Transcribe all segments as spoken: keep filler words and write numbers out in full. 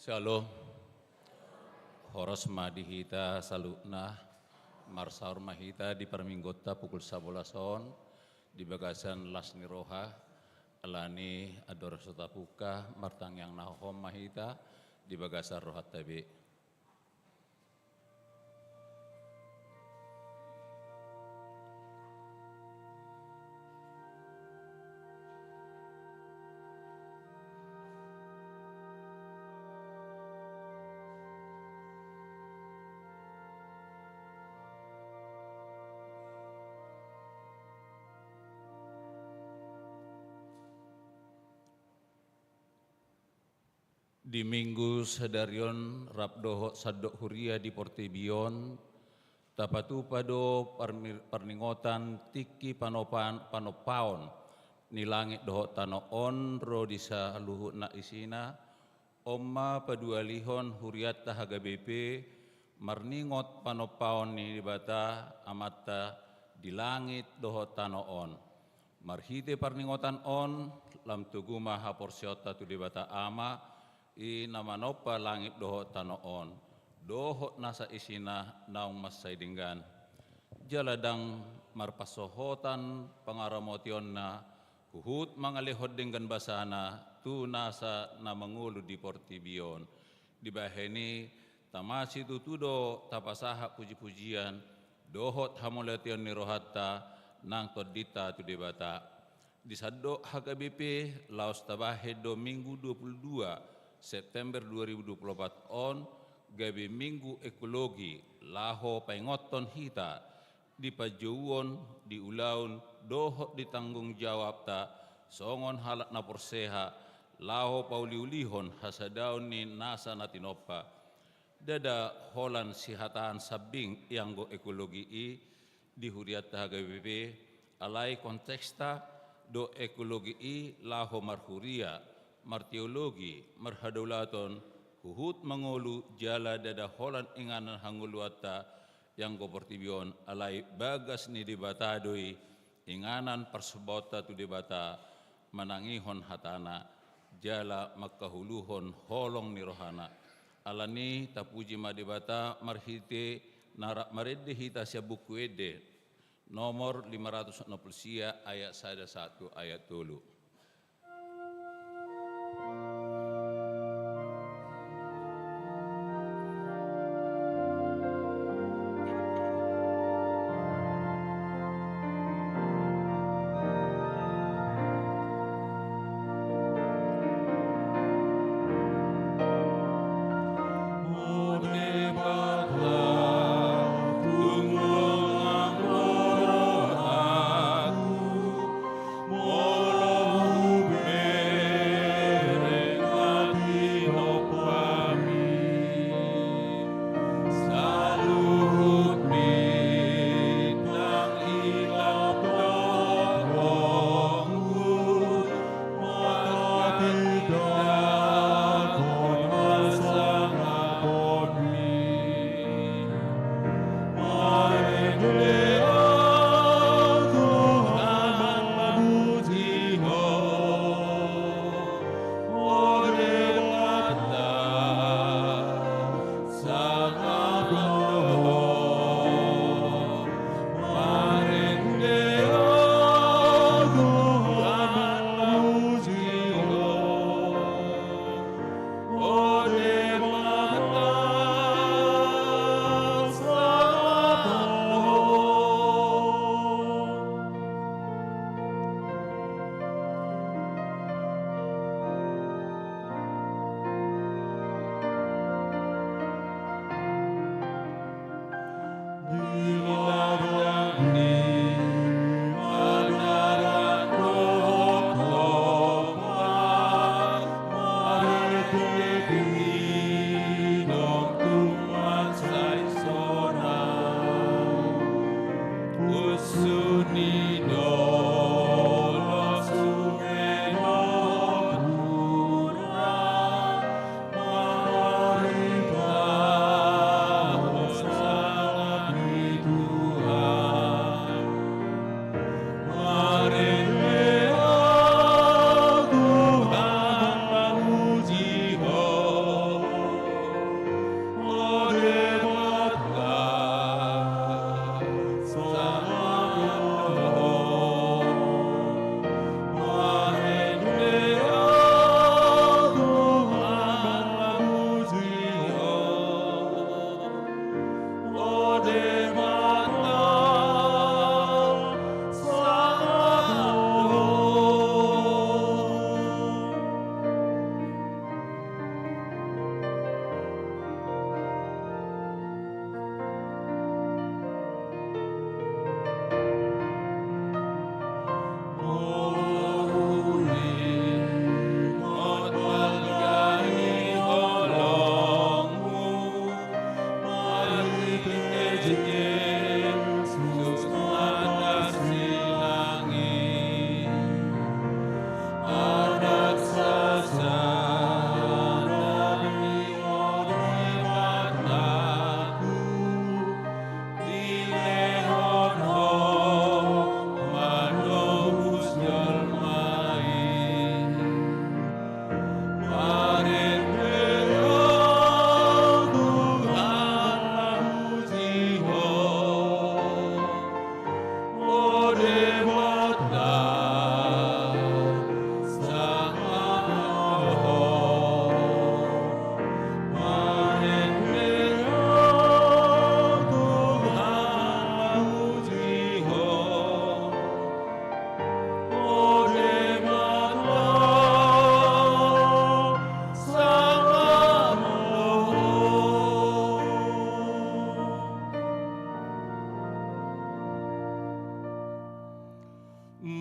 Shalom. Horas ma di hita saluhutna. Marsaor ma hita di parmingguonta pukul sabolas on di bagasan las ni roha. Alani andorang so tapungka, martangiang na hohom ma hita di bagasan rohanta be. Di Minggu sadari on rap dohot sandok huria di portibi on, tapatupa do parmi-, parningotan tingki panopan-, panompaon ni langit dohot tano on ro di saluhutna isina. On ma paduahalihon hurianta H K B P marningot panompaon ni Debata Amanta di langit dohot tano on. Marhite parningotan on, lam togu ma haporseaonta tu Debata Ama, i na manompa langit dohot tano on, dohot nasa isina naung mansai denggan. Jala ndang marpansohotan pangaramotionna, huhut mangalehon denggan basana tu nasa na mangolu di portibi on. Dibahen i, tama situtu do tapasahat pujipujian dohot hamauliateon ni rohanta nang tondinta tu Debata. Di sandok H K B P, laos tabahen do Minggu dua puluh dua September dua ribu dua puluh empat on gabe Minggu Ekologi, laho paingothon hita di panjouon, di ulaon dohot di tanggung jawabta songon halak na porsea, laho pauliulihon hasadaon ni nasa na tinompa. Ndada holan sihatahan sambing ianggo ekologi i di hurianta H K B P, alai konteksta do ekologi i laho marhuria, marteologi, marhadaulaton, huhut mangolu jala ndada holan inganan hangoluanta ianggo portibi on, alai bagas ni Debata do i, inganan parsombaonta tu Debata, manangihon hatana, jala mangkahuluhon holong ni rohana. Alani tapuji ma Debata marhite na rap marende hita sian Buku Ende nomor lima ratus onom pulu sia, ayat sada sahat tu ayat tolu.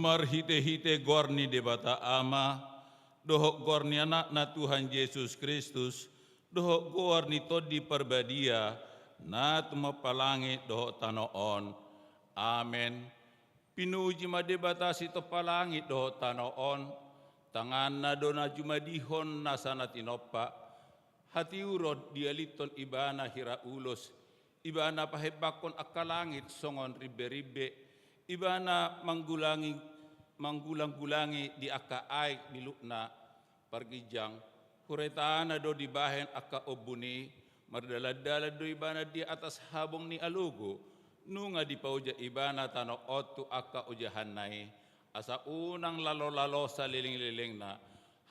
Marhite-hite goar ni Debata Ama, dohot goar ni Anakna Tuhan Jesus Kristus, dohot goar ni Tondi Parbadia, na tumompa langit dohot tano on. Amen. Pinuji ma Debata sitompa langit dohot tano on, tanganna do na jumadihon nasa na tinompa, hatiuron dialithon ibana hira ulos, ibana pahembangkon angka langit songon rimbe-rimbe, ibana manggulangi, manggulang-gulangi di angka aek milukna, parginjang, huretana do dibahen angka ombun i, mardalan-dalan do ibana di atas habong ni alogo, nunga dipaoja ibana tano on tu angka ojahanna i, asa unang lalo-lalo saleleng-lelengna.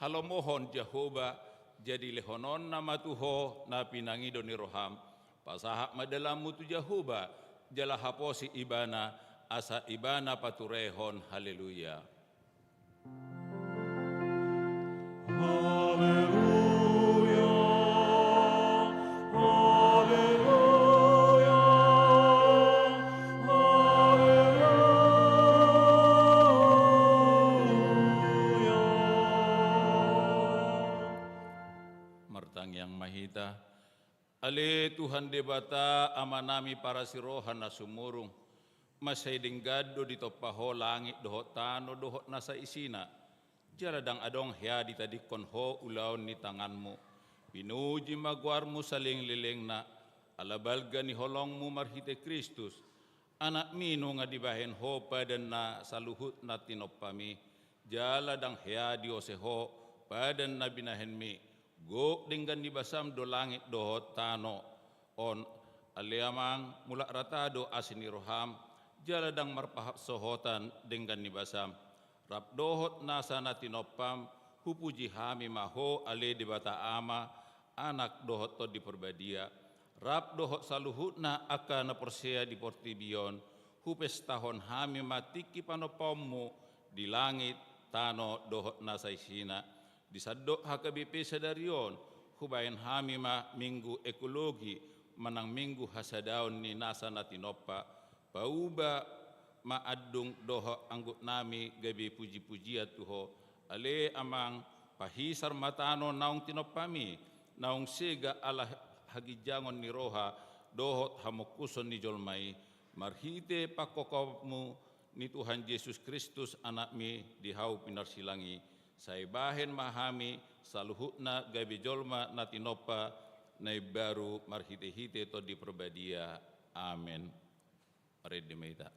Halomohon Jahowa, jadi lehononna ma tu ho na pinangido ni roham. Pasahat ma dalanmu tu Jahowa, jala haposi ibana, asa ibana paturehon. Haleluya. Haleluya, haleluya, haleluya. Martangiang ma hita. Ale Tuhan Debata, Amanami parasi roha na sumurung, mansai denggan do ditompa Ho langit dohot tano dohot nasa isina. Jala ndang adong hea ditadingkon Ho ulaon ni tanganmu. Pinuji ma goarmu saleleng-lelengna, ala balga ni holongmu marhite Kristus, Anakmi nunga dibahen Ho padan na saluhutna tinompami, jala ndang hea diose Ho padan na binahenmi. Gok denggan ni basam do langit dohot tano on. Ale Amang, mulak rata do asi ni roham, jala ndang marpasohotan denggan ni basam. Rap dohot nasa na tinompam, hupuji hami ma Ho ale Debata Ama, Anak dohot Tondi Parbadia. Rap dohot saluhutna angka na porsea di portibi on, hupestahon hami ma tingki panompaonmu di langit, tano dohot nasa isina. Di sandok H K B P sadari on, hubahen hami ma minggu ekologi, manang minggu hasadaon ni nasa na tinompa. Pauba ma andung dohot angguknami gabe puji-pujian tu Ho. Ale Amang, pahisar ma tano naung tinompami, naung sega ala haginjangon ni roha, dohot hamungkuson ni jolma i. Marhite pangkophopmu ni Tuhan Jesus Kristus Anakmi di hau pinarsilang i, sai bahen ma hami saluhutna gabe jolma na tinompa na imbaru marhite-hite Tondi Parbadia. Amen. Marende ma hita.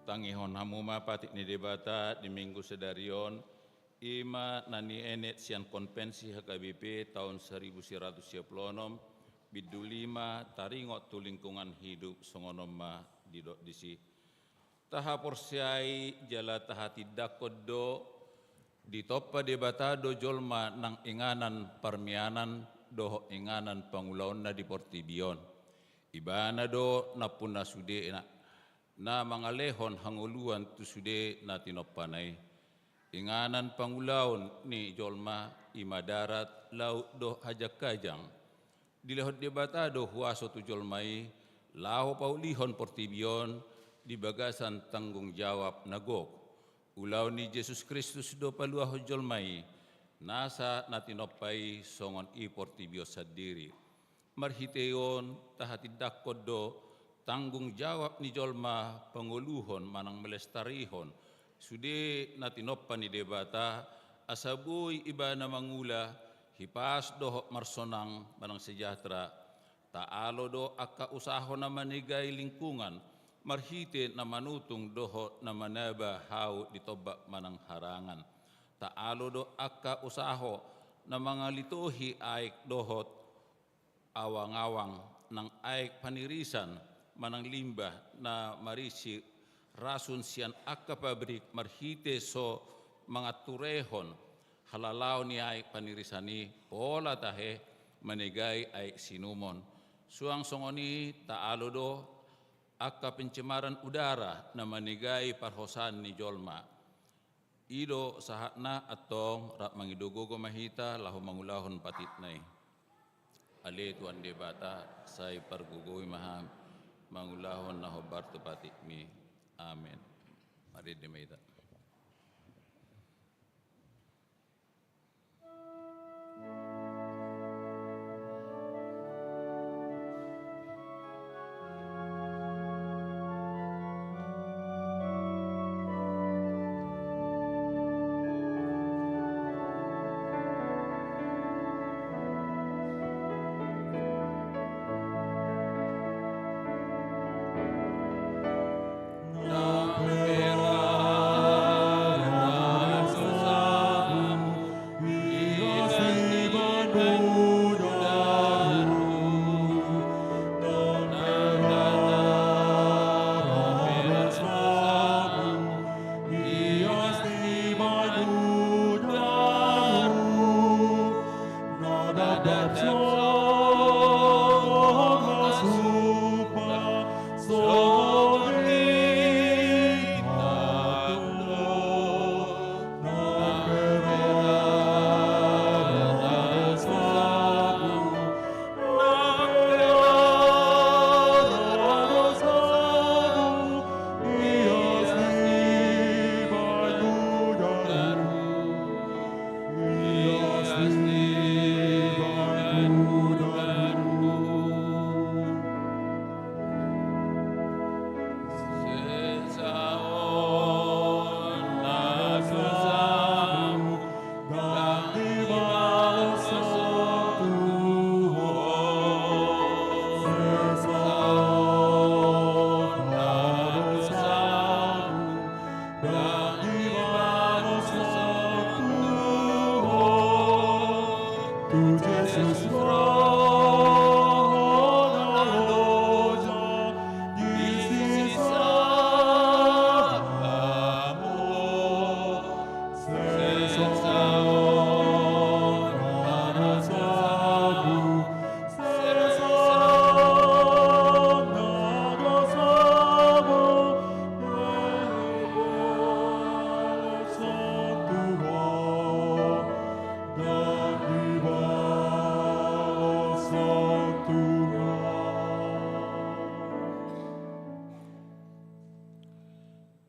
Tangihon hamu ma patik ni Debata di minggu sadari on, i ma na nienet sian konvensi H K B P taon saribu sia ratus sia pulu onom, bindu lima, taringot tu lingkungan hidup, songon on ma didok disi. Tahaporseai jala tahatindangkon do, ditompa Debata do jolma nang inganan parmianan dohot inganan pangulaonna di portibi on. Ibana do nampuna sudena, na mangalehon hangoluan tu sude na tinompana i. Inganan pangulaon ni jolma i ma darat, laut dohot hajang-hajang. Dilehon Debata do huaso tu jolma i, laho paulihon portibi on di bagasan tanggung jawab na gok. Ulaon ni Jesus Kristus do paluahon jolma i, nasa na tinompa i songon i portibi on sandiri. Marhite on tahatindangkon do tanggung jawab ni jolma pangoluhon manang melestarihon sude na tinompa ni Debata, asa boi ibana mangula hipas dohot marsonang manang sejahtera. Taalo do angka usaho na manegai lingkungan, marhite na manutung dohot na manaba hau di tombak manang harangan. Taalo do angka usaho na mangalitohi aek dohot awang-awang nang aek panirisan manang limbah na marisi rasun sian angka pabrik marhite so manganturehon halalaon ni aek panirisan i pola tahe manegai aek sinumon. Suang songon i taalo do angka pencemaran udara na manegai parhosaan ni jolma. I do sahatna, antong rap mangido gogo ma hita laho mangulahon patikna i. Ale Tuhan Debata, sai pargogoi ma hami mangulahon na hombar tu patikmi. Amen. Marende ma hita.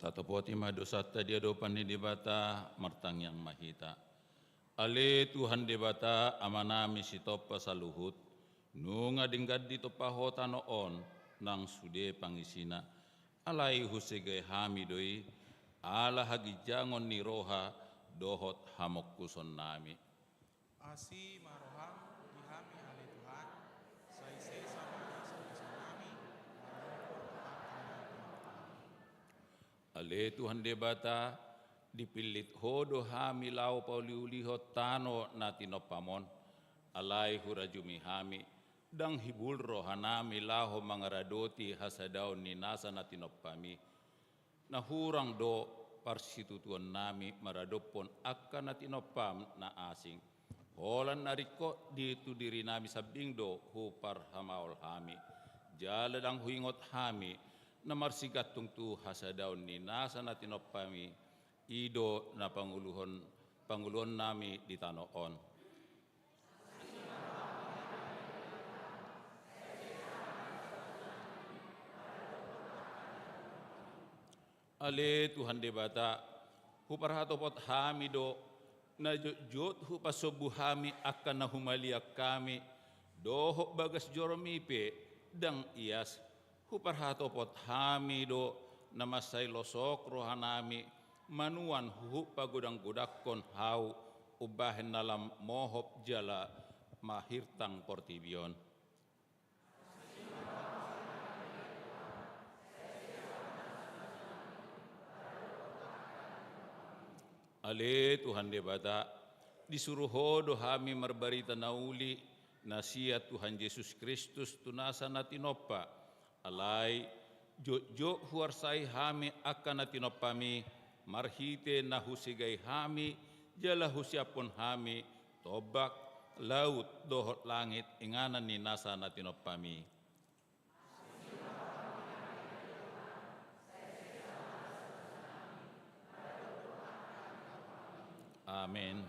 Tatopoti ma dosanta di adopan ni Debata, martangiang ma hita. Ale Tuhan Debata, Amanami sitompa saluhut, nunga denggan ditompa Ho tano on nang sude pangisina. Alai husegai hami do i ala haginjangon ni roha dohot hamongkusonnami. Asi ma roham di hami ale Tuhan, sai sesa ma hasongasonnami. Ale Tuhan Debata, dipillit Ho do hami laho pauliulihon tano na tinompam on. Alai hurajumi hami, ndang hibul rohanami laho mangaradoti hasadaon ni nasa na tinompami. Na hurang do parsitutuonnami maradophon angka na tinompam na asing. Holan na ringkot di tu dirinami sambing do huparhamaol hami. Jala ndang huingot hami na marsigantung tu hasadaon ni nasa na tinompami, i do na panguluhon, panguluonnami di tano on. Ale Tuhan Debata, huparhatopot hami do, na jotjot hupasombu hami angka na humaliang hami, dohot bagas joromi pe ndang ias, huparhatopot hami do, na mansai losok rohanami, manuan huhut pagodanggodangkon hau, umbahen na lam mohop jala mahirtang portibi on. Ale Tuhan Debata, disuru Ho do hami marbarita na uli, na sian Tuhan Jesus Kristus tu nasa na tinompa. Alai, jotjot huarsai hami angka na tinompami, marhite na husegai hami, jala husiaphon hami, tombak, laut, dohot langit, inganan ni nasa na tinompami. Amen.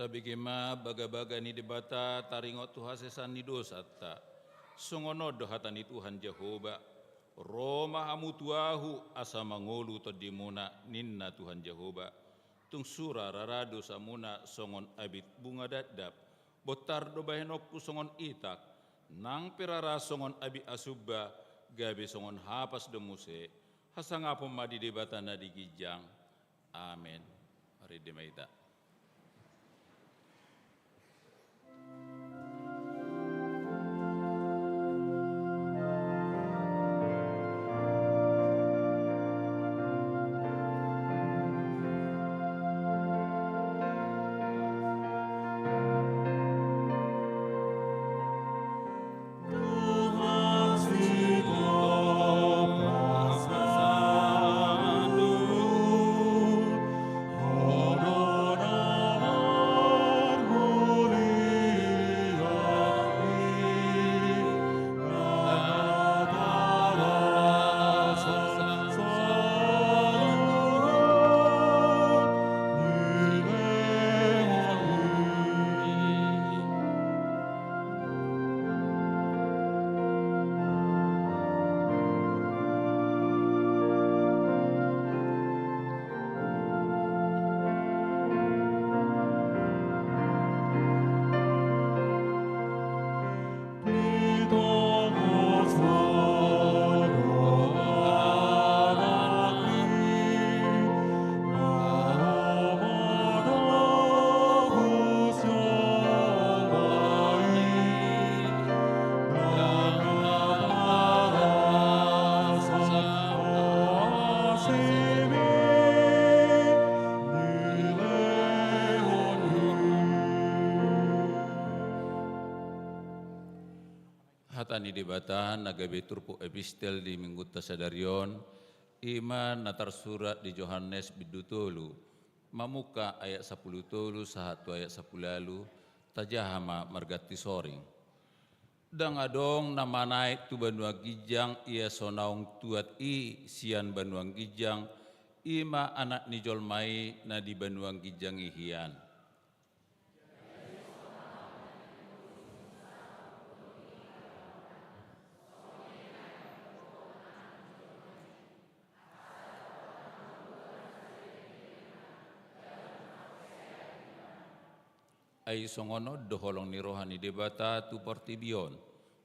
Tabege ma bagabaga ni Debata taringot tu hasesaan ni dosanta. Songon on do hata ni Tuhan Jahowa: Ro ma hamu tu Ahu asa mangolu tondimuna, ninna Tuhan Jahowa. Tung sura rara dosamuna songon abit bunga dakdak. Bontar do bahenonku songon itak, nang pe rara songon abit asumba, gabe songon hapas do muse. Hasangapon ma di Debata na di ginjang. Amen. Marende ma hita. Hata ni Debata na gabe turpuk epistel di minggunta sadari on, i ma na tarsurat di Johannes bindu tolu, mamungka ayat sampulu tolu sahat tu ayat sampulu ualu. Tajaha ma marganti soring. Ndang adong na manaek tu banua ginjang ia so naung tuat i sian banua ginjang, i ma Anak ni jolma i na di banua ginjang i hian. Ai songon on do holong ni roha ni Debata tu portibi on.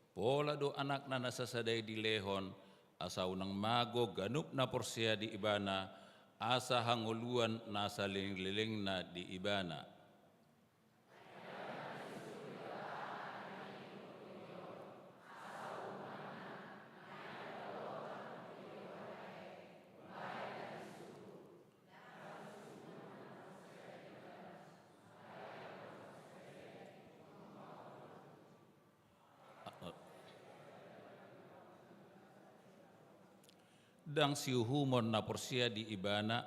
Pola do Anakna na sasada i dilehon, asa unang mago ganup na porsea di Ibana, asa hangoluan na salelenglelengna di Ibana. Ndang siuhumon na porsea di ibana,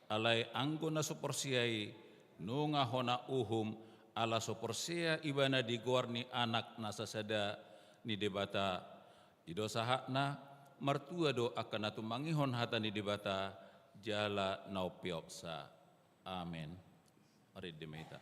alai anggo na so porsea i, nunga hona uhum, ala so porsea ibana di goar ni Anak na sasada ni Debata. I do sahatna, martua do angka na tumangihon hata ni Debata, jala na umpeopsa. Amen. Marende ma hita.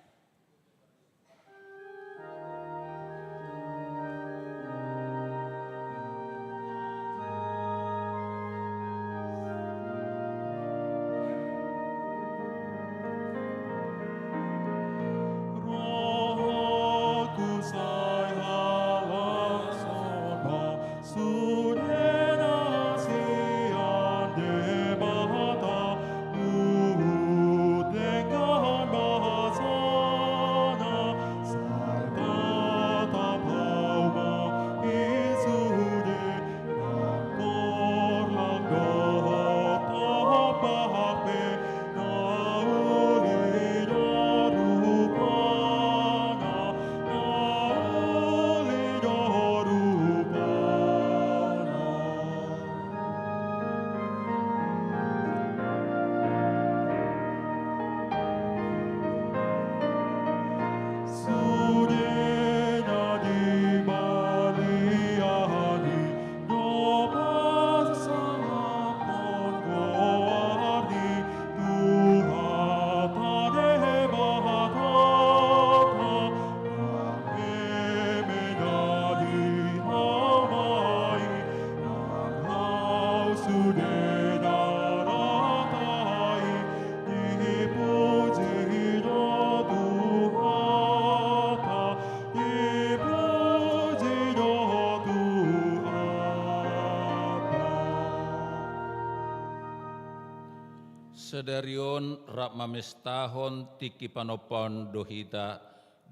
Sadari on rap mamestahon tingki panompaon do hita,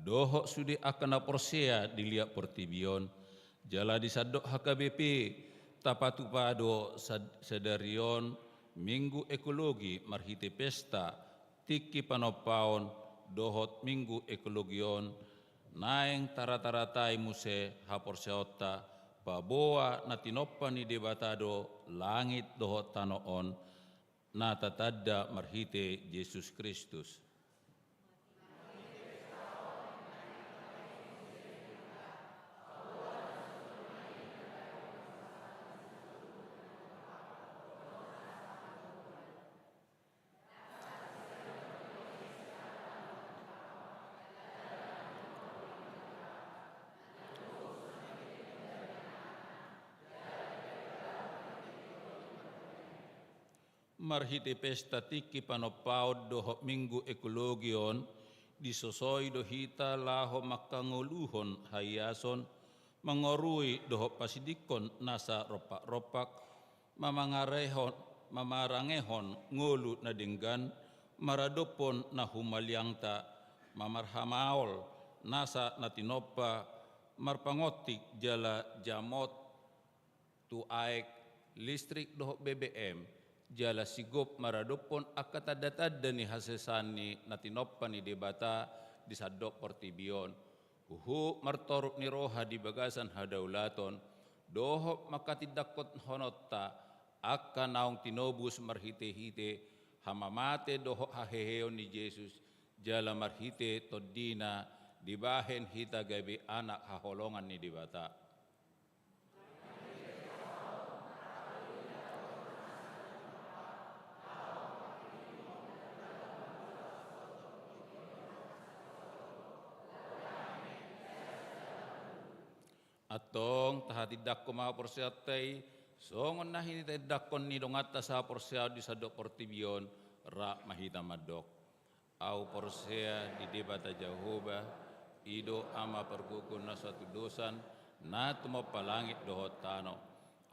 dohot sude angka na porsea di liat portibi on. Jala di sandok H K B P, tapatupa do sad-, sadari on Minggu Ekologi marhite pesta tingki panompaon dohot Minggu Ekologi on, naeng tarataratai muse haporseaonta, paboa na tinompa ni Debata do langit dohot tano on, na tatanda marhite Jesus Kristus. Marhite pesta tingki panompaon dohot Minggu Ekologi on, disosoi do hita laho mangkangoluhon haiason, mangorui dohot pasidingkon nasa rompak-rompak, mamangarehon, mamarangehon ngolu na denggan, maradophon na humaliangta, mamarhamaol nasa na tinompa, marpangontik jala jamot tu aek, listrik dohot B B M, jala sigop maradophon angka tanda-tanda ni hasesaan ni na tinompa ni Debata di sandok portibi on. Huhut martorop ni roha di bagasan hadaulaton, dohot mangkatindangkonhononta angka naung tinobus marhite-hite hamamate dohot haheheon ni Jesus, jala marhite tondina dibahen hita gabe anak haholongan ni Debata. Antong tahatindangkon ma haporseaonta i, songon na hinitindangkon ni donganta sahaporseaon di sandok portibi on, rap ma hita mandok. Ahu porsea di Debata Jahowa, i do Ama pargogo na so hatudosan, na tumompa langit dohot tano.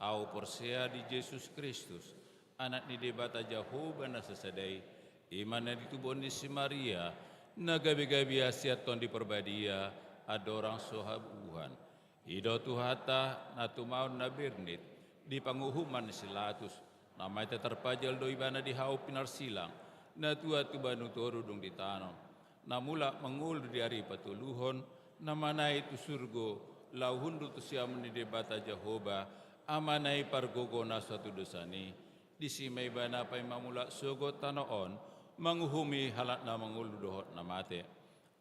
Ahu porsea di Jesus Kristus, Anak ni Debata Jahowa na sasada i, i ma na ditubuhon ni si Maria, na gabe-gabe asi antong di Parbadia, andorang so habubuhan. I do Tuhanta, na tumaon na bernit di panguhuman ni si Latus, na mate tarpajal do ibana di hau pinarsilang, na tua tuba na toru dung di tano, na mulak mangolu di ari patoluhon, na manaek tu surgo, laho hundul tu siamun ni Debata Jahowa, Amana i pargogo na so hatudosan i, Disi ma Ibana paima mulak sogot tano on, manguhumi halak na mangolu dohot na mate.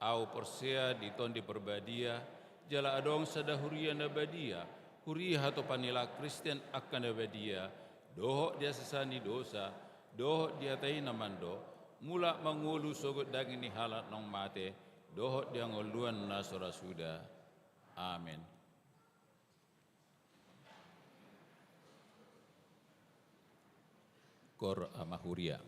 Ahu porsea di Tondi Parbadia, jala adong sada huria na badia, huria hatopan ni halak Kristen angka na badia, dohot di hasesaan ni dosa, dohot di hata i na mandok, mulak mangolu sogot daging ni halak naung mate, dohot di hangoluan na so ra suda. Amen. Koor ama huria.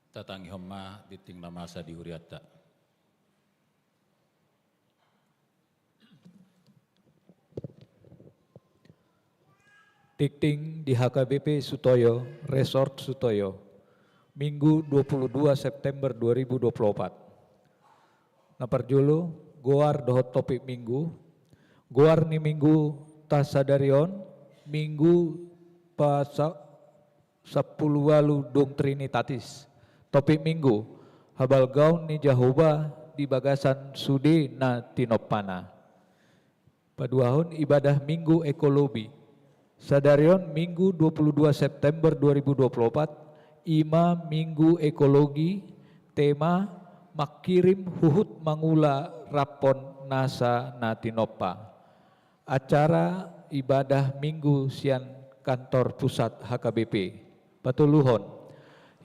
Tatangihon ma tingting na masa di hurianta. Tingting di H K B P Sutoyo, Resort Sutoyo, Minggu dua puluh dua September dua ribu dua puluh empat. Na parjolo, goar dohot topik Minggu. Goar ni Minggu ta sadari on, Minggu pasa-, sampulu ualu dung Trinitatis. Topik Minggu, habalgaon ni Jahowa di bagasan sude na tinompana. Paduahon, ibadah Minggu Ekologi. Sadari on Minggu dua puluh dua September dua ribu dua puluh empat, i ma Minggu Ekologi, tema mangkirim huhut mangula raphon nasa na tinompa. Acara ibadah Minggu sian kantor pusat H K B P. Patoluhon,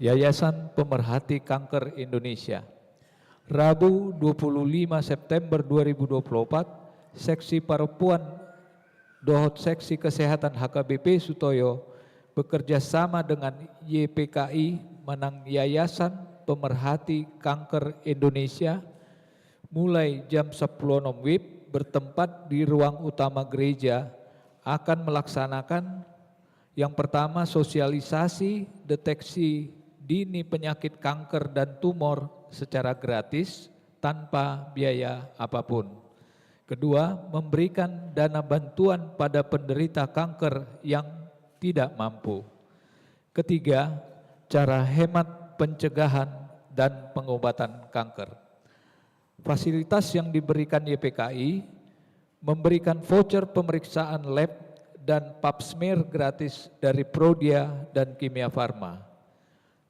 Yayasan Pemerhati Kanker Indonesia. Rabu dua puluh lima September dua ribu dua puluh empat, Seksi Parompuan dohot Seksi Kesehatan H K B P Sutoyo bekerja sama dengan Y P K I manang Yayasan Pemerhati Kanker Indonesia, mulai jam sampulu onom wib, bertempat di ruang utama gereja, akan melaksanakan yang pertama, sosialisasi deteksi dini penyakit kanker dan tumor secara gratis tanpa biaya apapun. Kedua, memberikan dana bantuan pada penderita kanker yang tidak mampu. Ketiga, cara hemat pencegahan dan pengobatan kanker. Fasilitas yang diberikan Y P K I memberikan voucher pemeriksaan lab dan pap smear gratis dari Prodia dan Kimia Farma.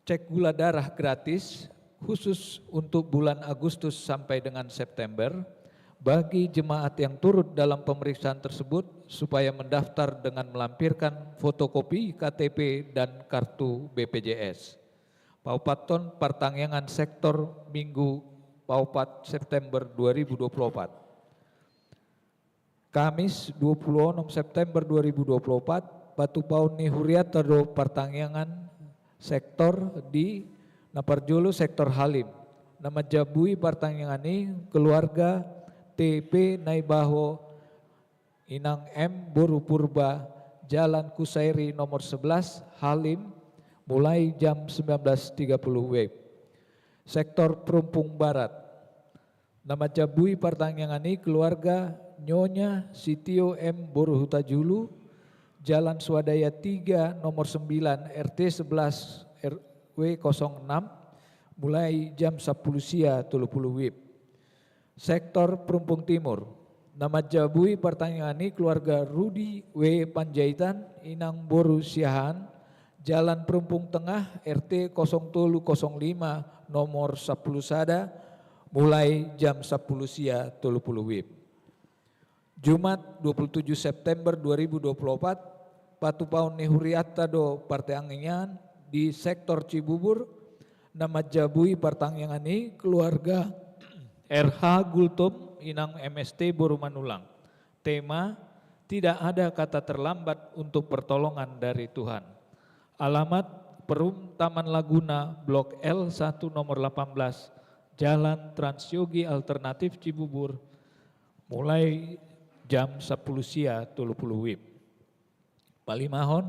Cek gula darah gratis khusus untuk bulan Agustus sampai dengan September bagi jemaat yang turut dalam pemeriksaan tersebut supaya mendaftar dengan melampirkan fotokopi K T P dan kartu B P J S. Paopathon partangiangan sektor Minggu paopat September dua ribu dua puluh empat. Kamis dua puluh onom September dua ribu dua puluh empat, patupaon ni hurianta do partangiangan sektor di na parjolo sektor Halim. Na manjabui partangiangan i keluarga T P Naibaho Inang M boru Purba, Jalan Kusairi nomor sebelas, Halim, mulai jam sembilan belas tiga puluh W I B. Sektor Perumpung Barat. Na manjabui partangiangan i keluarga Nyonya Sitio M boru Hutajulu, Jalan Swadaya tiga nomor sembilan, R T sebelas, R W kosong enam, mulai jam sampulu sia tolu puluh W I B. Sektor Perumpung Timur. Na manjabui partangiangan i keluarga Rudi W Panjaitan, Inang boru Siahaan, Jalan Perumpung Tengah, R T kosong tolu kosong lima, nomor sampulu sada, mulai jam sampulu sia tolu puluh W I B. Jumat dua puluh tujuh September dua ribu dua puluh empat, patupaon ni hurianta do partangiangan di sektor Cibubur, na manjabui partangiangan i keluarga R H Gultom Inang M S T boru Manulang. Tema, tidak ada kata terlambat untuk pertolongan dari Tuhan. Alamat, Perum Taman Laguna, Blok L satu nomor delapan belas, Jalan Trans Yogi Alternatif Cibubur, mulai jam sampulu sia tolu puluh W I B. Palimahon,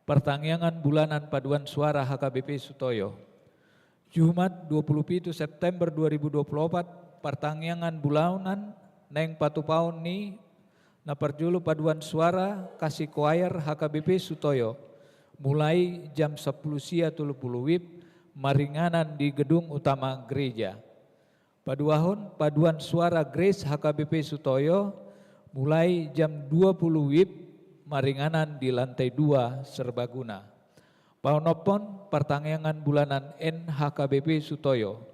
partangiangan bulanan paduan suara H K B P Sutoyo. Jumat dua puluh pitu September dua ribu dua puluh empat, partangiangan bulanan naeng patupaon ni na parjolo paduan suara Kasih Choir H K B P Sutoyo, mulai jam sampulu sia tolu puluh W I B, maringanan di gedung utama gereja. Paduahon, paduan suara Grace H K B P Sutoyo, mulai jam dua puluh W I B, maringanan di lantai dua serbaguna. Paonomhon, partangiangan bulanan N H K B P Sutoyo.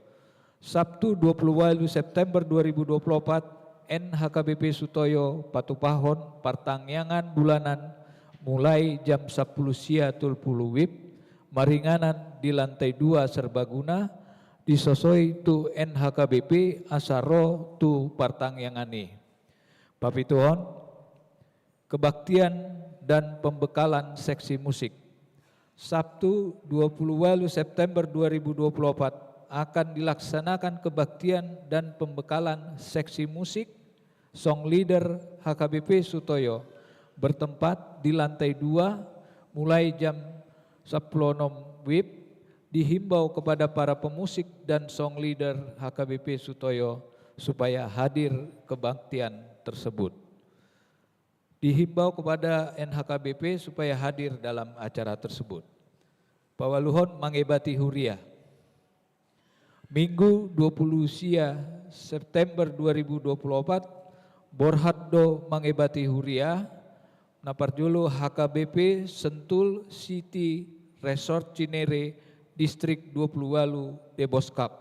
Sabtu dua puluh ualu September dua ribu dua puluh empat, N H K B P Sutoyo patupahon partangiangan bulanan mulai jam sampulu sia tolu puluh W I B, maringanan di lantai dua serbaguna, disosoi tu N H K B P asa ro tu partangiangan i. Papituhon, kebaktian dan pembekalan seksi musik. Sabtu dua puluh ualu September dua ribu dua puluh empat akan dilaksanakan kebaktian dan pembekalan seksi musik, song leader H K B P Sutoyo, bertempat di lantai dua, mulai jam sepuluh nol wib, dihimbau kepada para pemusik dan song leader H K B P Sutoyo supaya hadir kebaktian tersebut. Dihimbau kepada N H K B P supaya hadir dalam acara tersebut. Paualuhon, mangebati huria. Minggu dua puluh sia September dua ribu dua puluh opat, borhat do mangebati huria, na parjolo H K B P Sentul City Resort Cinere, Distrik dua puluh ualu Deboskap.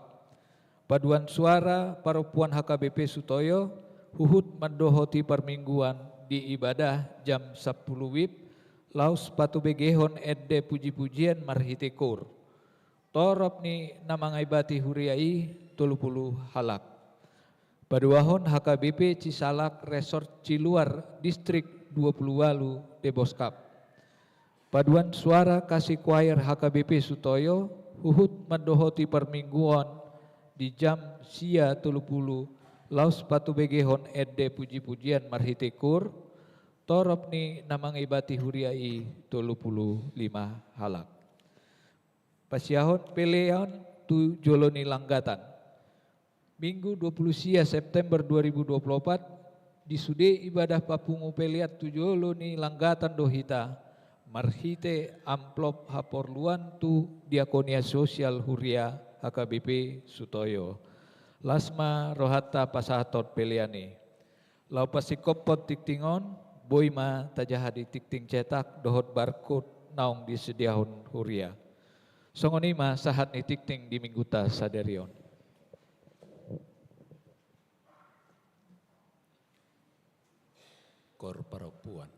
Paduan suara parompuan H K B P Sutoyo, huhut mandohoti parmingguan di ibadah jam sampulu wib, laos patubegehon ende puji-pujian marhite koor. Torop ni na mangebati huria i tolu pulu halak. Paduahon, H K B P Cisalak Resort Ciluar, Distrik dua puluh ualu Deboskap. Paduan suara Kasih Choir H K B P Sutoyo, huhut mandohoti parmingguan di jam sia tolu pulu, laos patubegehon ende puji-pujian marhite koor, torop ni na mangebati huria i tolu pulu lima halak. Pasiahon pelean tu jolo ni langgatan. Minggu dua puluh sia September dua ribu dua puluh opat, di sude ibadah papungu pelean tu jolo ni langgatan do hita, marhite amplop haporluan tu diakonia sosial huria H K B P Sutoyo. Las ma rohanta pasahathon pelean i. Laho pasingkophon tingting on, boi ma tajaha di tingting cetak dohot barcode naung disediahon huria. Songon i ma sahat ni tingting di minggunta sadari on. Koor parompuan.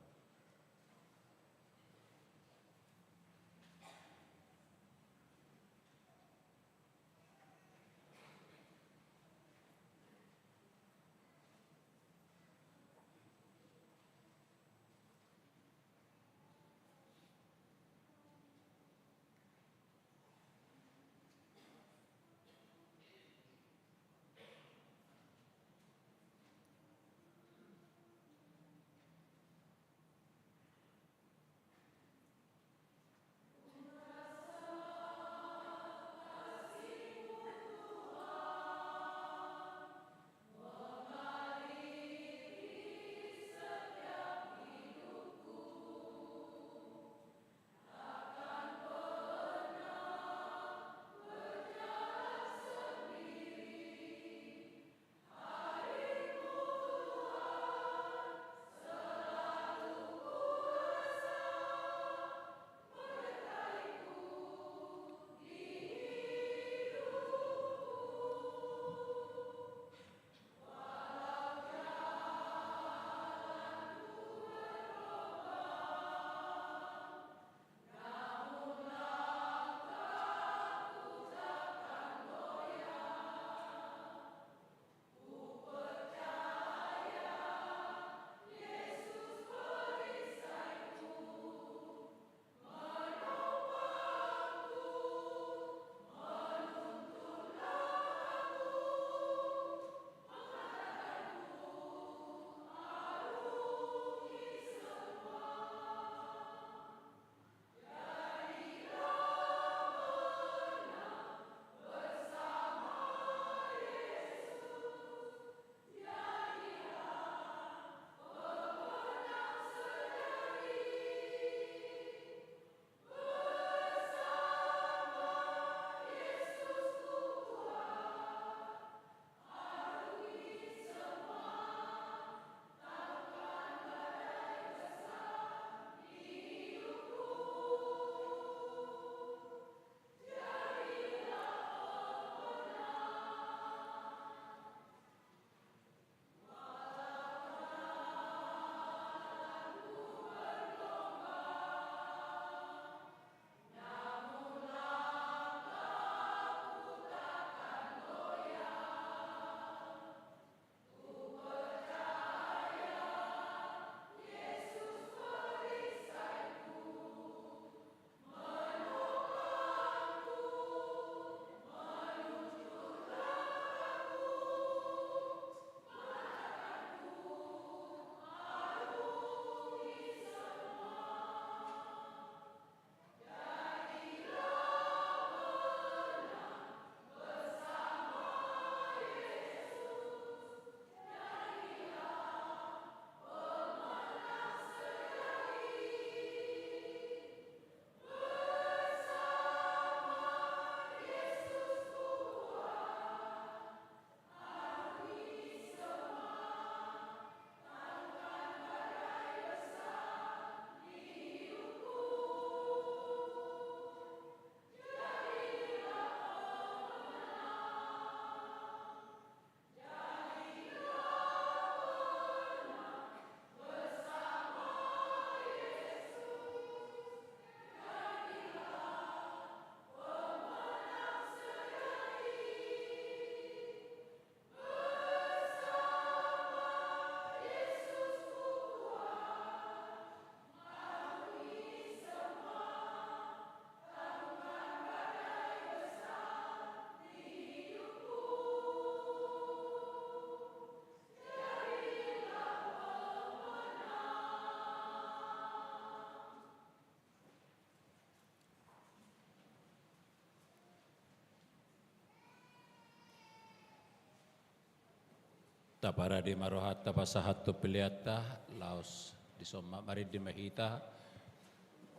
Taparade ma rohanta pasahathon peleanta, laos dison ma marende ma hita,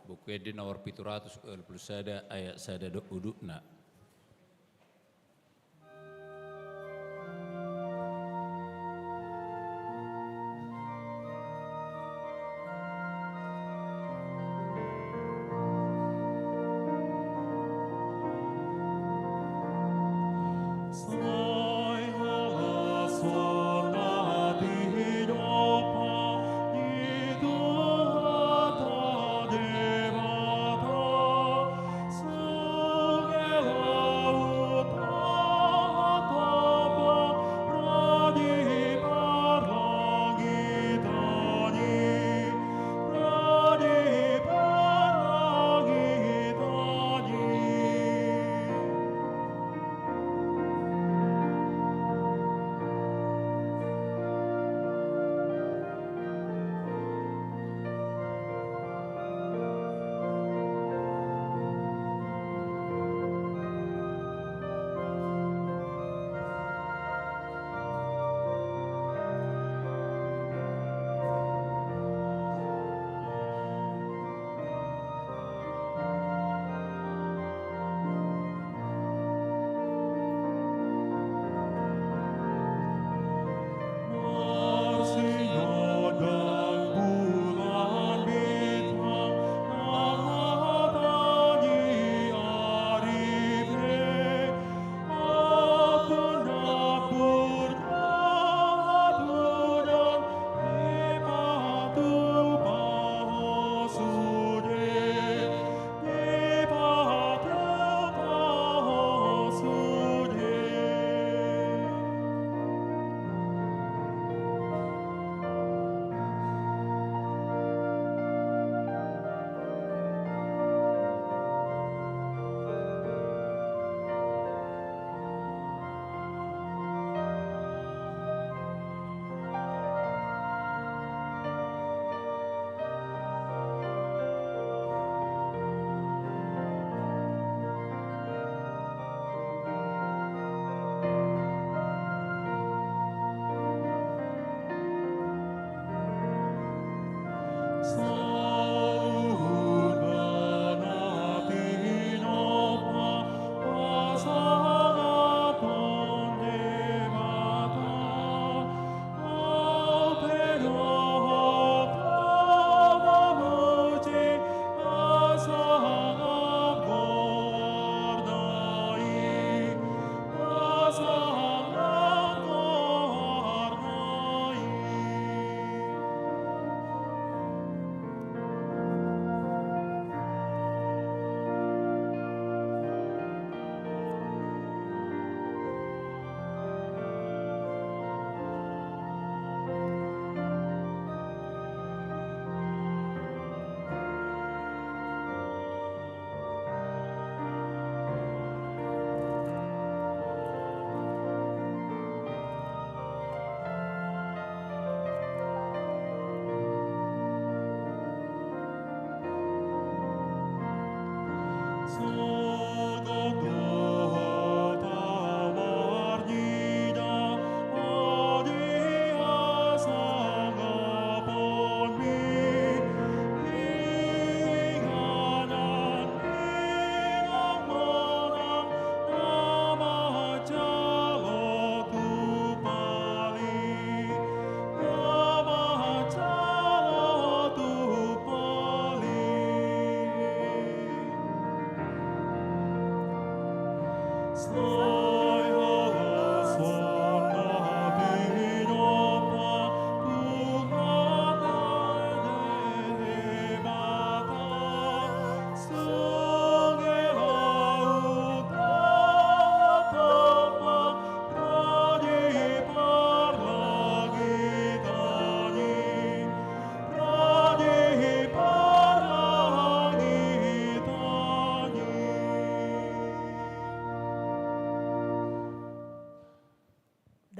Buku Ende nomor pitu ratus ualu pulu sada, ayat sada dohot udutna.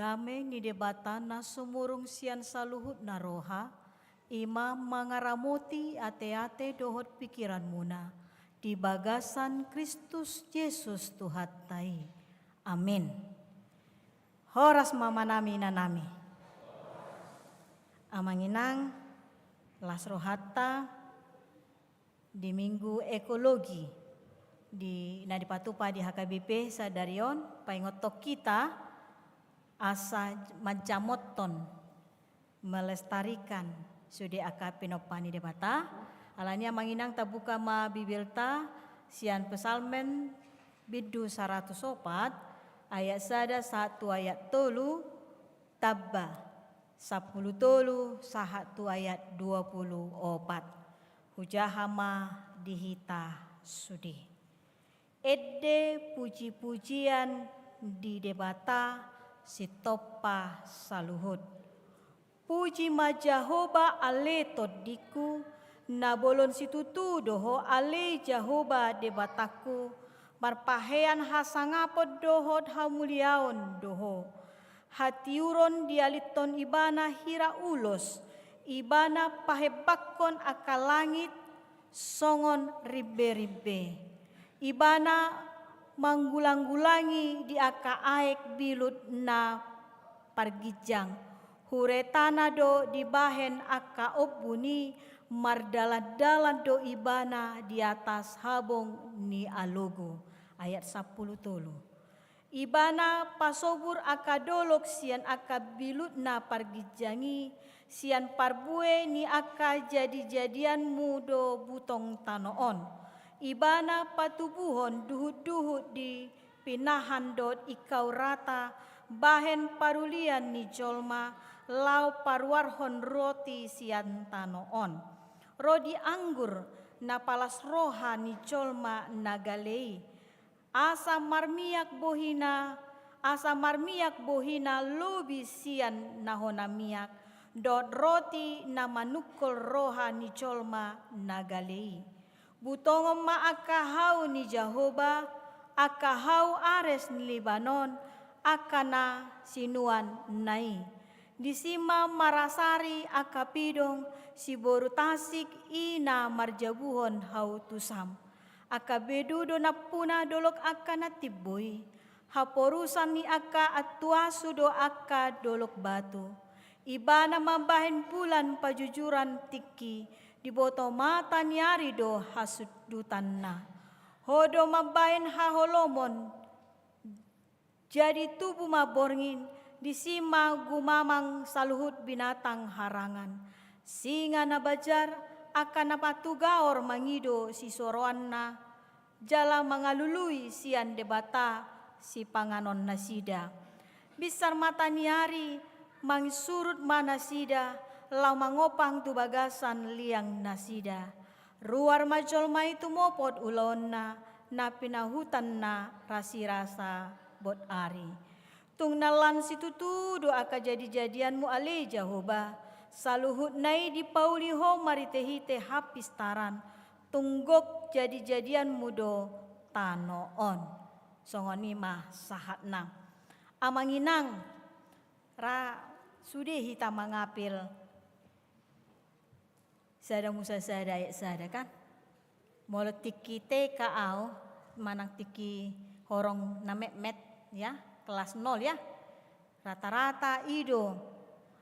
Dame ni Debata na sumurung sian saluhutna roha, i ma mangaramoti ateate dohot pikiranmuna di bagasan Kristus Jesus Tuhanta i. Amin. Horas ma hamu inanami. Amang inang, las rohanta di Minggu Ekologi di, na dipatupa di H K B P sadari on, paingothon hita asa manjamothon, melestarikan sude angka pinompa ni Debata. Alani i amang inang, tabuka ma Bibelta sian Psalmen bindu saratus opat, ayat sada sahat tu ayat tolu, tamba sampulu tolu sahat tu ayat dua pulu opat. Hujaha ma di hita sude. Ende puji-pujian di Debata sitompa saluhut. Puji ma Jahowa ale tondingku, na bolon situtu do ho ale Jahowa Debatangku, marpahean hasangapon dohot hamuliaon do ho. Hatiuron dialinhon ibana hira ulos, ibana pahembanghon angka langit songon rimbe-rimbe. Ibana manggulanggulangi di angka aek bilut na parginjang. Huretana do dibahen angka ombun i, mardalan-dalan do ibana di atas habong ni alogo. Ayat sampulu tolu. Ibana pasobur angka dolok sian angka bilut na parginjang i, sian parbue ni angka jadi-jadianmu do butong tano on. Ibana patubuhon duhut-duhut di pinahan dohot ingkau rata, bahen parulian ni jolma, laho paruarhon roti sian tano on. Rodi anggur na palas roha ni jolma na gale i, asa marmiak bohina, asa marmiak bohina lobi sian na hona miak, dohot roti na manungkol roha ni jolma na gale i. Butongon ma angka hau ni Jahowa, angka hau ares ni Libanon, angka na sinuanna i. Disi ma marasari angka pidong, siboru tasik i na marjabuhon hau tu sam. Angka bedu do nampuna dolok angka na timbo i. Haporusan ni angka antuasu do angka dolok batu. Ibana mambahen bulan pajujuran tingki, diboto mata ni ari do hasundutanna. Ho do mambahen haholomon, jadi tubu ma borngin, disi ma gumamang saluhut binatang harangan. Singa na bajar, angka na matugaor mangido sisoroanna, jala mangalului sian Debata sipanganon nasida. Binsar mata ni ari, mangisurut ma nasida, laho mangopang tu bagasan liang nasida. Ruar ma jolma i tumopot ulaonna, na pinahutanna rasirasa bot ari. Tung na lan situtu do angka jadi-jadianmu ale Jahowa, saluhutna i dipauli ho marhite-hite hapistaran, tung gok jadi-jadianmu do tano on. Songon i ma sahatna. Amang inang, ra sude hita mangapil sada Musa sada ayat sada kan. Molo tingki T K au, manang tingki horong na metmet, ya, kelas nol ya. Rata-rata i do.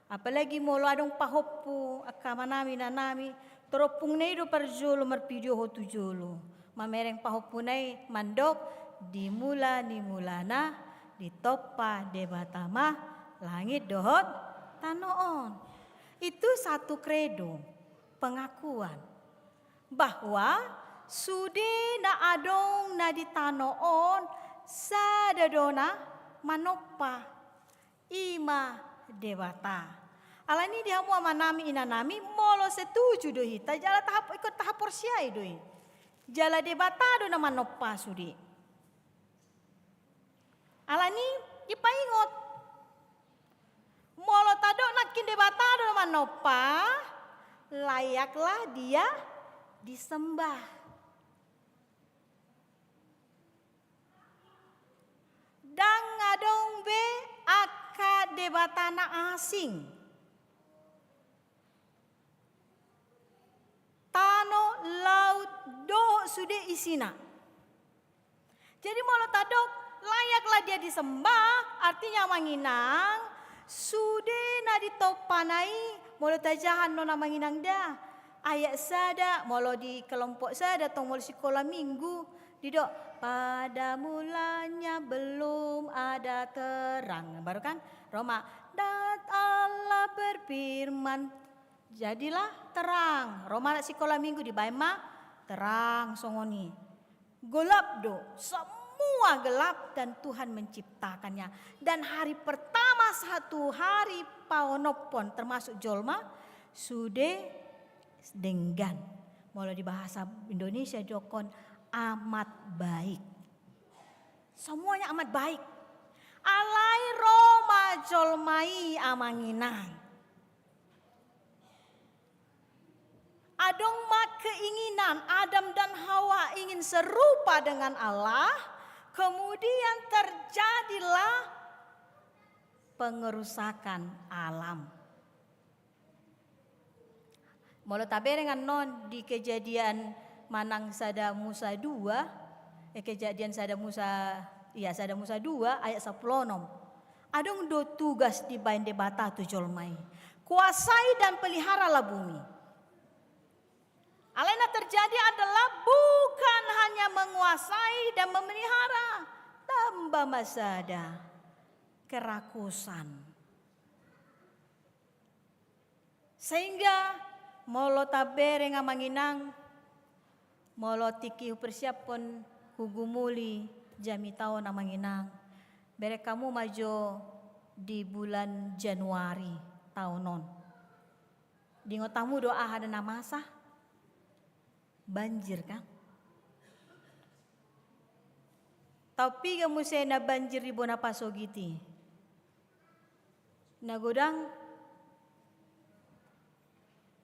Apalagi molo adong pahompu angka amanami inanami, torompungna i do parjolo marpidiohon tu jolo. Mamereng pahompuna i mandok, di mula ni mulana ditompa Debata ma langit dohot tano on. Itu satu kredo, pengakuan bahwa sude na adong na di tano on sada do na manompa, i ma Debata. Alani i di hamu amanami inanami, molo setuju do hita, jala tahap, ingkon tahaporseai do i. Jala Debata do na manompa sude. Alani i dipaingot. Molo tadok nangkin Debata do na manompa, layaklah Dia disembah. Ndang adong be angka debata na asing. Tano, laut, dohot sude isina. Jadi molo tadok, layaklah Dia disembah, artinya amang inang, sude na ditompana i Molo tajaha annon amang inang da, ayat sada, molo di kelompok sada tong molo sikola minggu, didok, pada mulanya belum ada terang. Baru kan, ro ma, dan Allah berfirman, jadilah terang. Ro ma anak sikola minggu dibaen ma, terang songon i. Gelap do, semua gelap dan Tuhan menciptakannya. Dan hari pertama satu hari paonomhon termasuk jolma, sude denggan. Molo di bahasa Indonesia didok amat baik. Semuanya amat baik. Alai ro ma jolma i amang inang. Adong ma keinginan Adam dan Hawa ingin serupa dengan Allah, kemudian terjadilah pengerusakan alam. Molo tabereng annon di Kejadian manang Sada Musa dua, eh, Kejadian Sada Musa, iya, Sada Musa dua ayat sampulu onom. Adong do tugas dibaen Debata tu jolma i. Kuasai dan peliharalah bumi. Alai na terjadi adalah bukan hanya menguasai dan memelihara, tambah masih ada kerakusan. Sehingga molo tabereng amang inang, molo tingki hupersiaphon hugumuli jamita on amang inang, bereng hamu ma jo di bulan Januari taon on. Diingot hamu do aha do na masa? Banjir kan? Taon piga muse na banjir di bona pasogit i? Na godang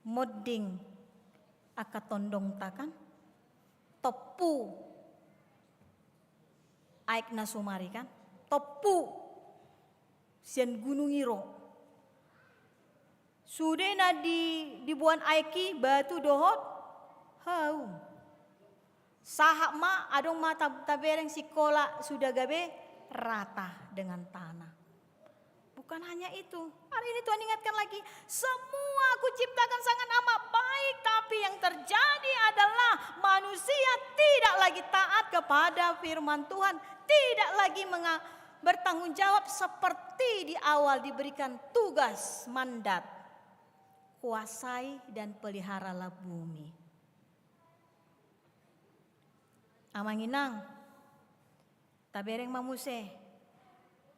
monding angka tondongta kan? Tompu aek na sumar i kan? Tompu sian gunung i ro. Sude na di, diboan aek i batu dohot hau. Sahat ma, adong ma ta-, tabereng sikola sudah gabe rata dengan tanah. Bukan hanya itu. Hari ini Tuhan ingatkan lagi, semua Aku ciptakan sangat amat baik, tapi yang terjadi adalah manusia tidak lagi taat kepada firman Tuhan, tidak lagi menga-, bertanggung jawab seperti di awal diberikan tugas, mandat. Kuasai dan peliharalah bumi. Amang inang, tabereng ma muse,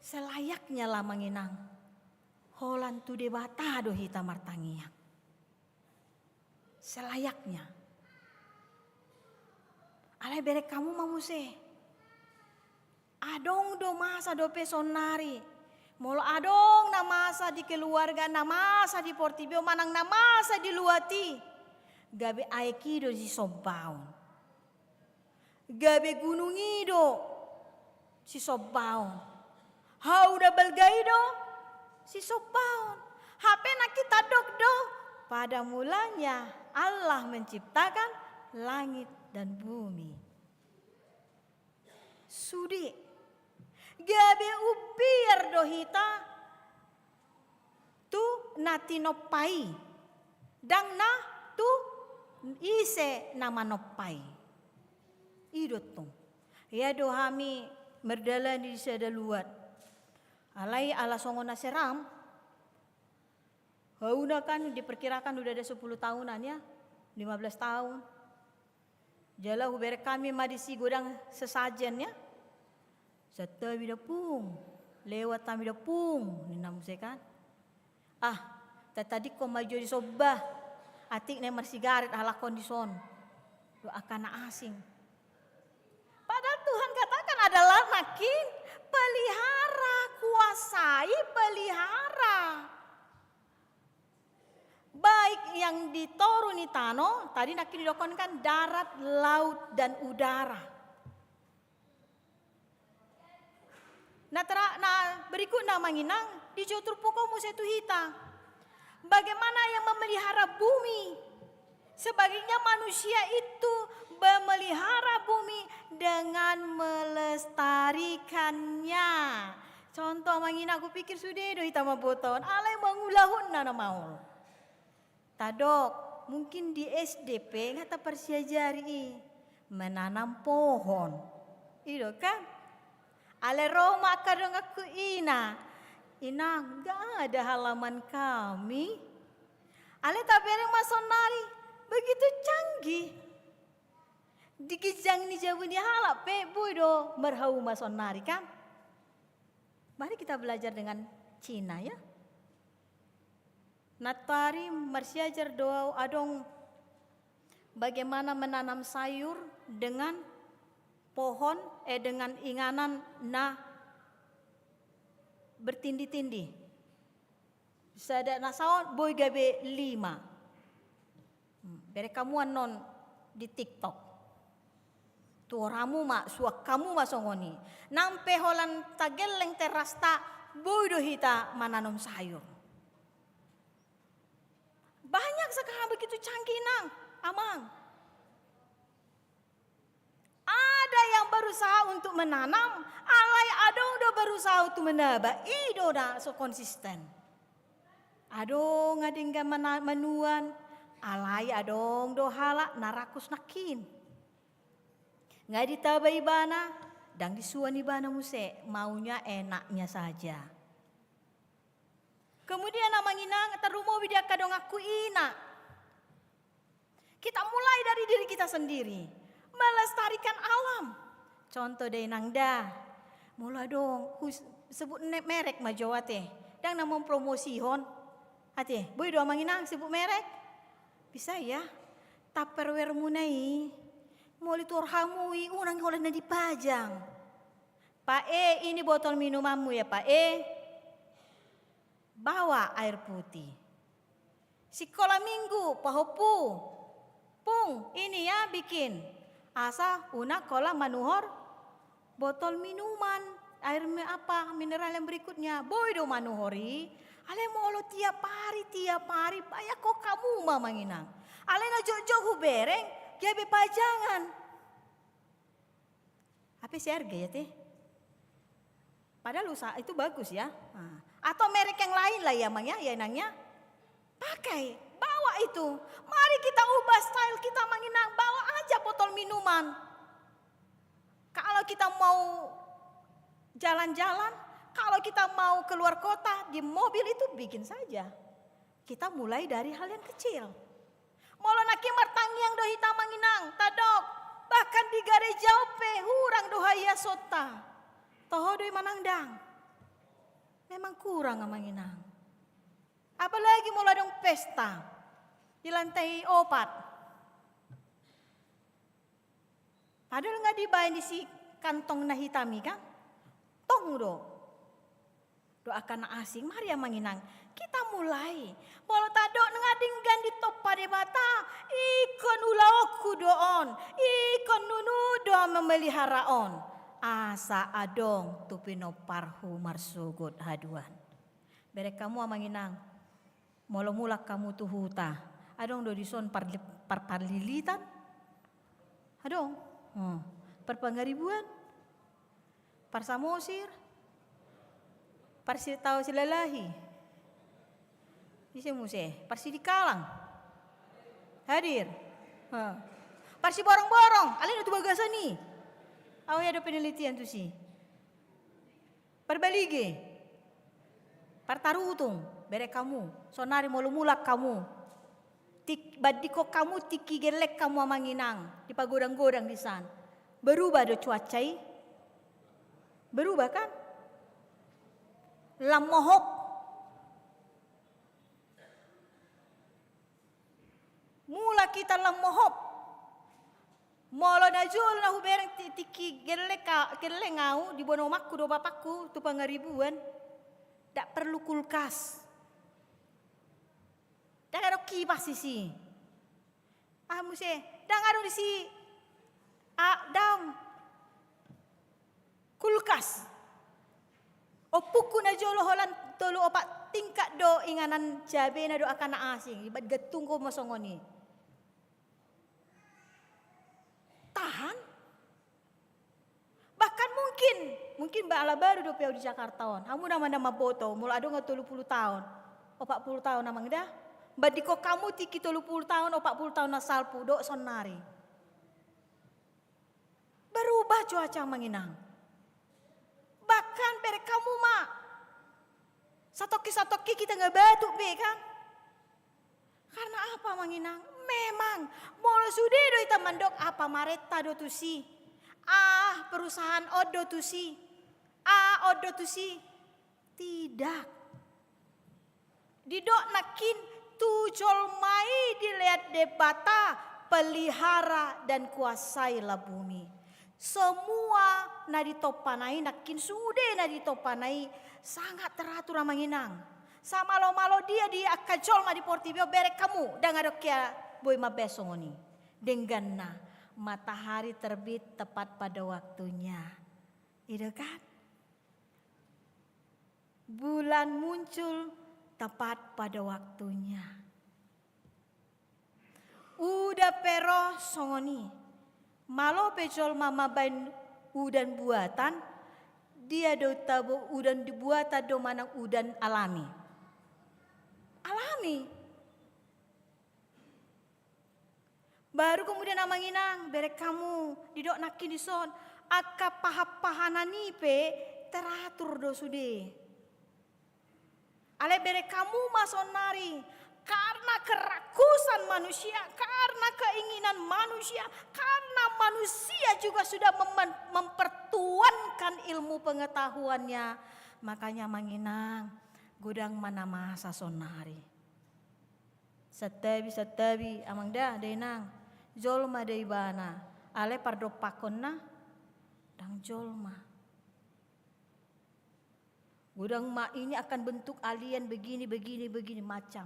selayaknya lah amang inang, holan tu Debata do hita martangiang. Selayaknya. Alai bereng hamu ma muse. Adong do masa dope saonari. Molo adong na masa di keluarga, na masa di portibi on, manang na masa di luat i, gabe aek i do sisombaon. Gabe gunung i do sisombaon. Hau na balga i do sisombaon. Hape nangkin tadok do, pada mulanya Allah menciptakan langit dan bumi. Sude. Gabe umbiar do hita tu na tinompa i. Ndang na tu ise na manompa i. I do tong. Ia do hami mardalani di sada luat. Alai ala songon na seram. Hauna kan diperkirakan udah ada sepuluh tahunan ya, lima belas tahun. Jala hubereng hami ma disi godang sesajen ya. Santabi da pung, lewat hami da pung, ninna muse kan. Ah, tatadingkon ma jo di somba. Atik na marsigaret halak on dison. Dohot angka na asing. Padahal Tuhan katakan adalah nangkin pelihara, kuasai, pelihara. Baik yang di toru ni tano, tadi nangkin didokkon kan darat, laut, dan udara. Na tera-, na berikutna amang inang, dijou turpuk on muse tu hita. Bagaimana yang memelihara bumi? Sebaliknya manusia itu memelihara bumi dengan melestarikannya. Contoh amang inang, hupikir sude do hita mambotohon, alai mangulahonna na maol. Tadok, mungkin di S D pe nga taparsiajari i menanam pohon. I do kan? Alai ro ma angka donganku ina, "Inang, nggak ada halaman kami." Alai tabereng ma sonari, begitu canggih. Di ginjang ni jabu ni halak pe boi do marhauma sonari kan? Mari kita belajar dengan Cina ya. Nantoari marsiajar do au adong bagaimana menanam sayur dengan pohon, eh, dengan inganan na bertindi-tindi. Sada na saon boi gabe lima. Hmm, bereng hamu annon di TikTok. Tuor hamu ma, suan hamu ma songon i. Nang pe holan tagelleng terasta, boi do hita mananom sayur. Banyak sekarang begitu canggih, Nang, Amang. Ada yang berusaha untuk menanam, alai adong do berusaha untuk menaba, i do na so konsisten. Adong nga denggan mana-, manuan, alai adong do halak na rakus nangkin. Nga ditaba ibana, ndang disuan ibana muse, maunya enaknya saja. Kemudian, Amang Inang, tarlumobi di angka donganku ina. Kita mulai dari diri kita sendiri. Melestarikan alam. Contoh da, Inang, da. Molo adong, hus-, sebut ne-, merek ma jo ate. Ndang na mempromosihon. Ate, boi do, Amang Inang, sebut merek? Bisa ya. Tupperware-muna i. Molo tuor hamu i, unang holan na dipajang. Pak E, ini botol minumanmu ya, Pak E. Bawa air putih. Sikola minggu, pahompu. Pung, ini ya bikin. Asa unang holan manuhor botol minuman, air mi-, apa, mineral yang berikutnya. Boi do manuhor i. Alai molo tiap hari, tiap hari, bayangkon hamu ma, Amang Inang. Alai na jotjot hubereng, gabe pajangan. Apa seharga ya, Teh? Padahal usaha itu bagus ya. Nah, atau merek yang lain lah ya, Mang ya, ya, Inang ya. Pakai, bawa itu. Mari kita ubah style kita, Amang Inang, bawa aja botol minuman. Kalau kita mau jalan-jalan, kalau kita mau keluar kota, di mobil itu bikin saja. Kita mulai dari hal yang kecil. Molo nangkin martangiang do hita, Amang Inang, tadok, bahkan di gareja on pe hurang do haiasonta. Toho do i manang ndang? Memang kurang, Amang Inang. Apalagi molo adong pesta di lantai opat. Padahal nga dibaen disi kantong na hitam i kan? Tong do. Doakan na asing, mari, Amang Inang, kita mulai. Molo tadok nga denggan ditompa Debata, ingkon ulaonku do on, ingkon nunu do on memelihara on. Asa adong tu pinomparhu marsogot haduan. Bereng hamu, Amang Inang. Molo mulak hamu tu huta, adong do dison par-, par-, parlilitan? Adong. Hmm. Parpangaribuan? Parsamosir? Parsitao silalahi? Ise muse? Parsidikalang? Hadir? Hmm. Parsiborongborong? Alai na tu bagasan i. Au i, adong penelitian tusi. Parbalige, partarutung, bereng hamu, sonari molo mulak hamu, tik-, bandingkon hamu tingki gelleng hamu, Amang Inang, dipagodang-godang disan. Berubah do cuaca i? Berubah kan? Lam mohop. Mulak hita lam mohop. Molo najolo na hubereng ti-, tingki gelleng ka-, gelleng au, diboan omakku dohot bapakku tu Pangaribuan, ndang perlu kulkas. Ndang adong kipas disi. Ah, muse, ndang adong disi. Ah, ndang. Kulkas. Ompungku najolo holan tolu opat tingkat do inganan cabena dohot angka na asing, ibat gantung ho ma songon i. Tahan. Bahkan mungkin, mungkin ba ala baru dope au di Jakarta on. Hamu nama-nama boto, molo adong tolu pulu taon, opat pulu taon, Amang da. Bandingkon hamu tingki tolu pulu taon, opat pulu taon na salpu, dohot saonnari. Berubah cuaca, Amang Inang. Bahkan bereng hamu ma, satongkin-satongkin hita nunga batuk be, kan? Karena apa, Amang Inang? Memang, molo sude do hita mandok, ah, pamarenta do tusi. Ah, perusahaan on do tusi. Ah, on do tusi. Tidak. Didok nangkin, tu jolma i dilean Debata, pelihara dan kuasailah bumi. Semua na ditompana i, nangkin sude na ditompana i sangat teratur, Amang Inang. Samalo-malo dia di angka jolma di portibi on, bereng hamu, ndang adong hea boi mambaen songon i. Dengganna, matahari terbit tepat pada waktunya. I do kan? Bulan muncul tepat pada waktunya. Udan pe ro songon i. Malo pe jolma mambaen udan buatan, dia do tabo udan buatan do manang udan alami? Alami. Baru kemudian, Amang Inang, bereng hamu, didok nangkin dison, angka pahan-pahanan i pe teratur do sude. Alai bereng hamu ma saonnari, karena kerakusan manusia, karena keinginan manusia, karena manusia juga sudah mem-, mempertuankan ilmu pengetahuannya, makanya, Amang Inang, godang ma na masa saonnari. Santabi, santabi, Amang da, da Inang. Jolma da ibana. Alai pardompakkonna, ndang jolma. Godang ma ini akan bentuk alien begini, begini, begini, macam.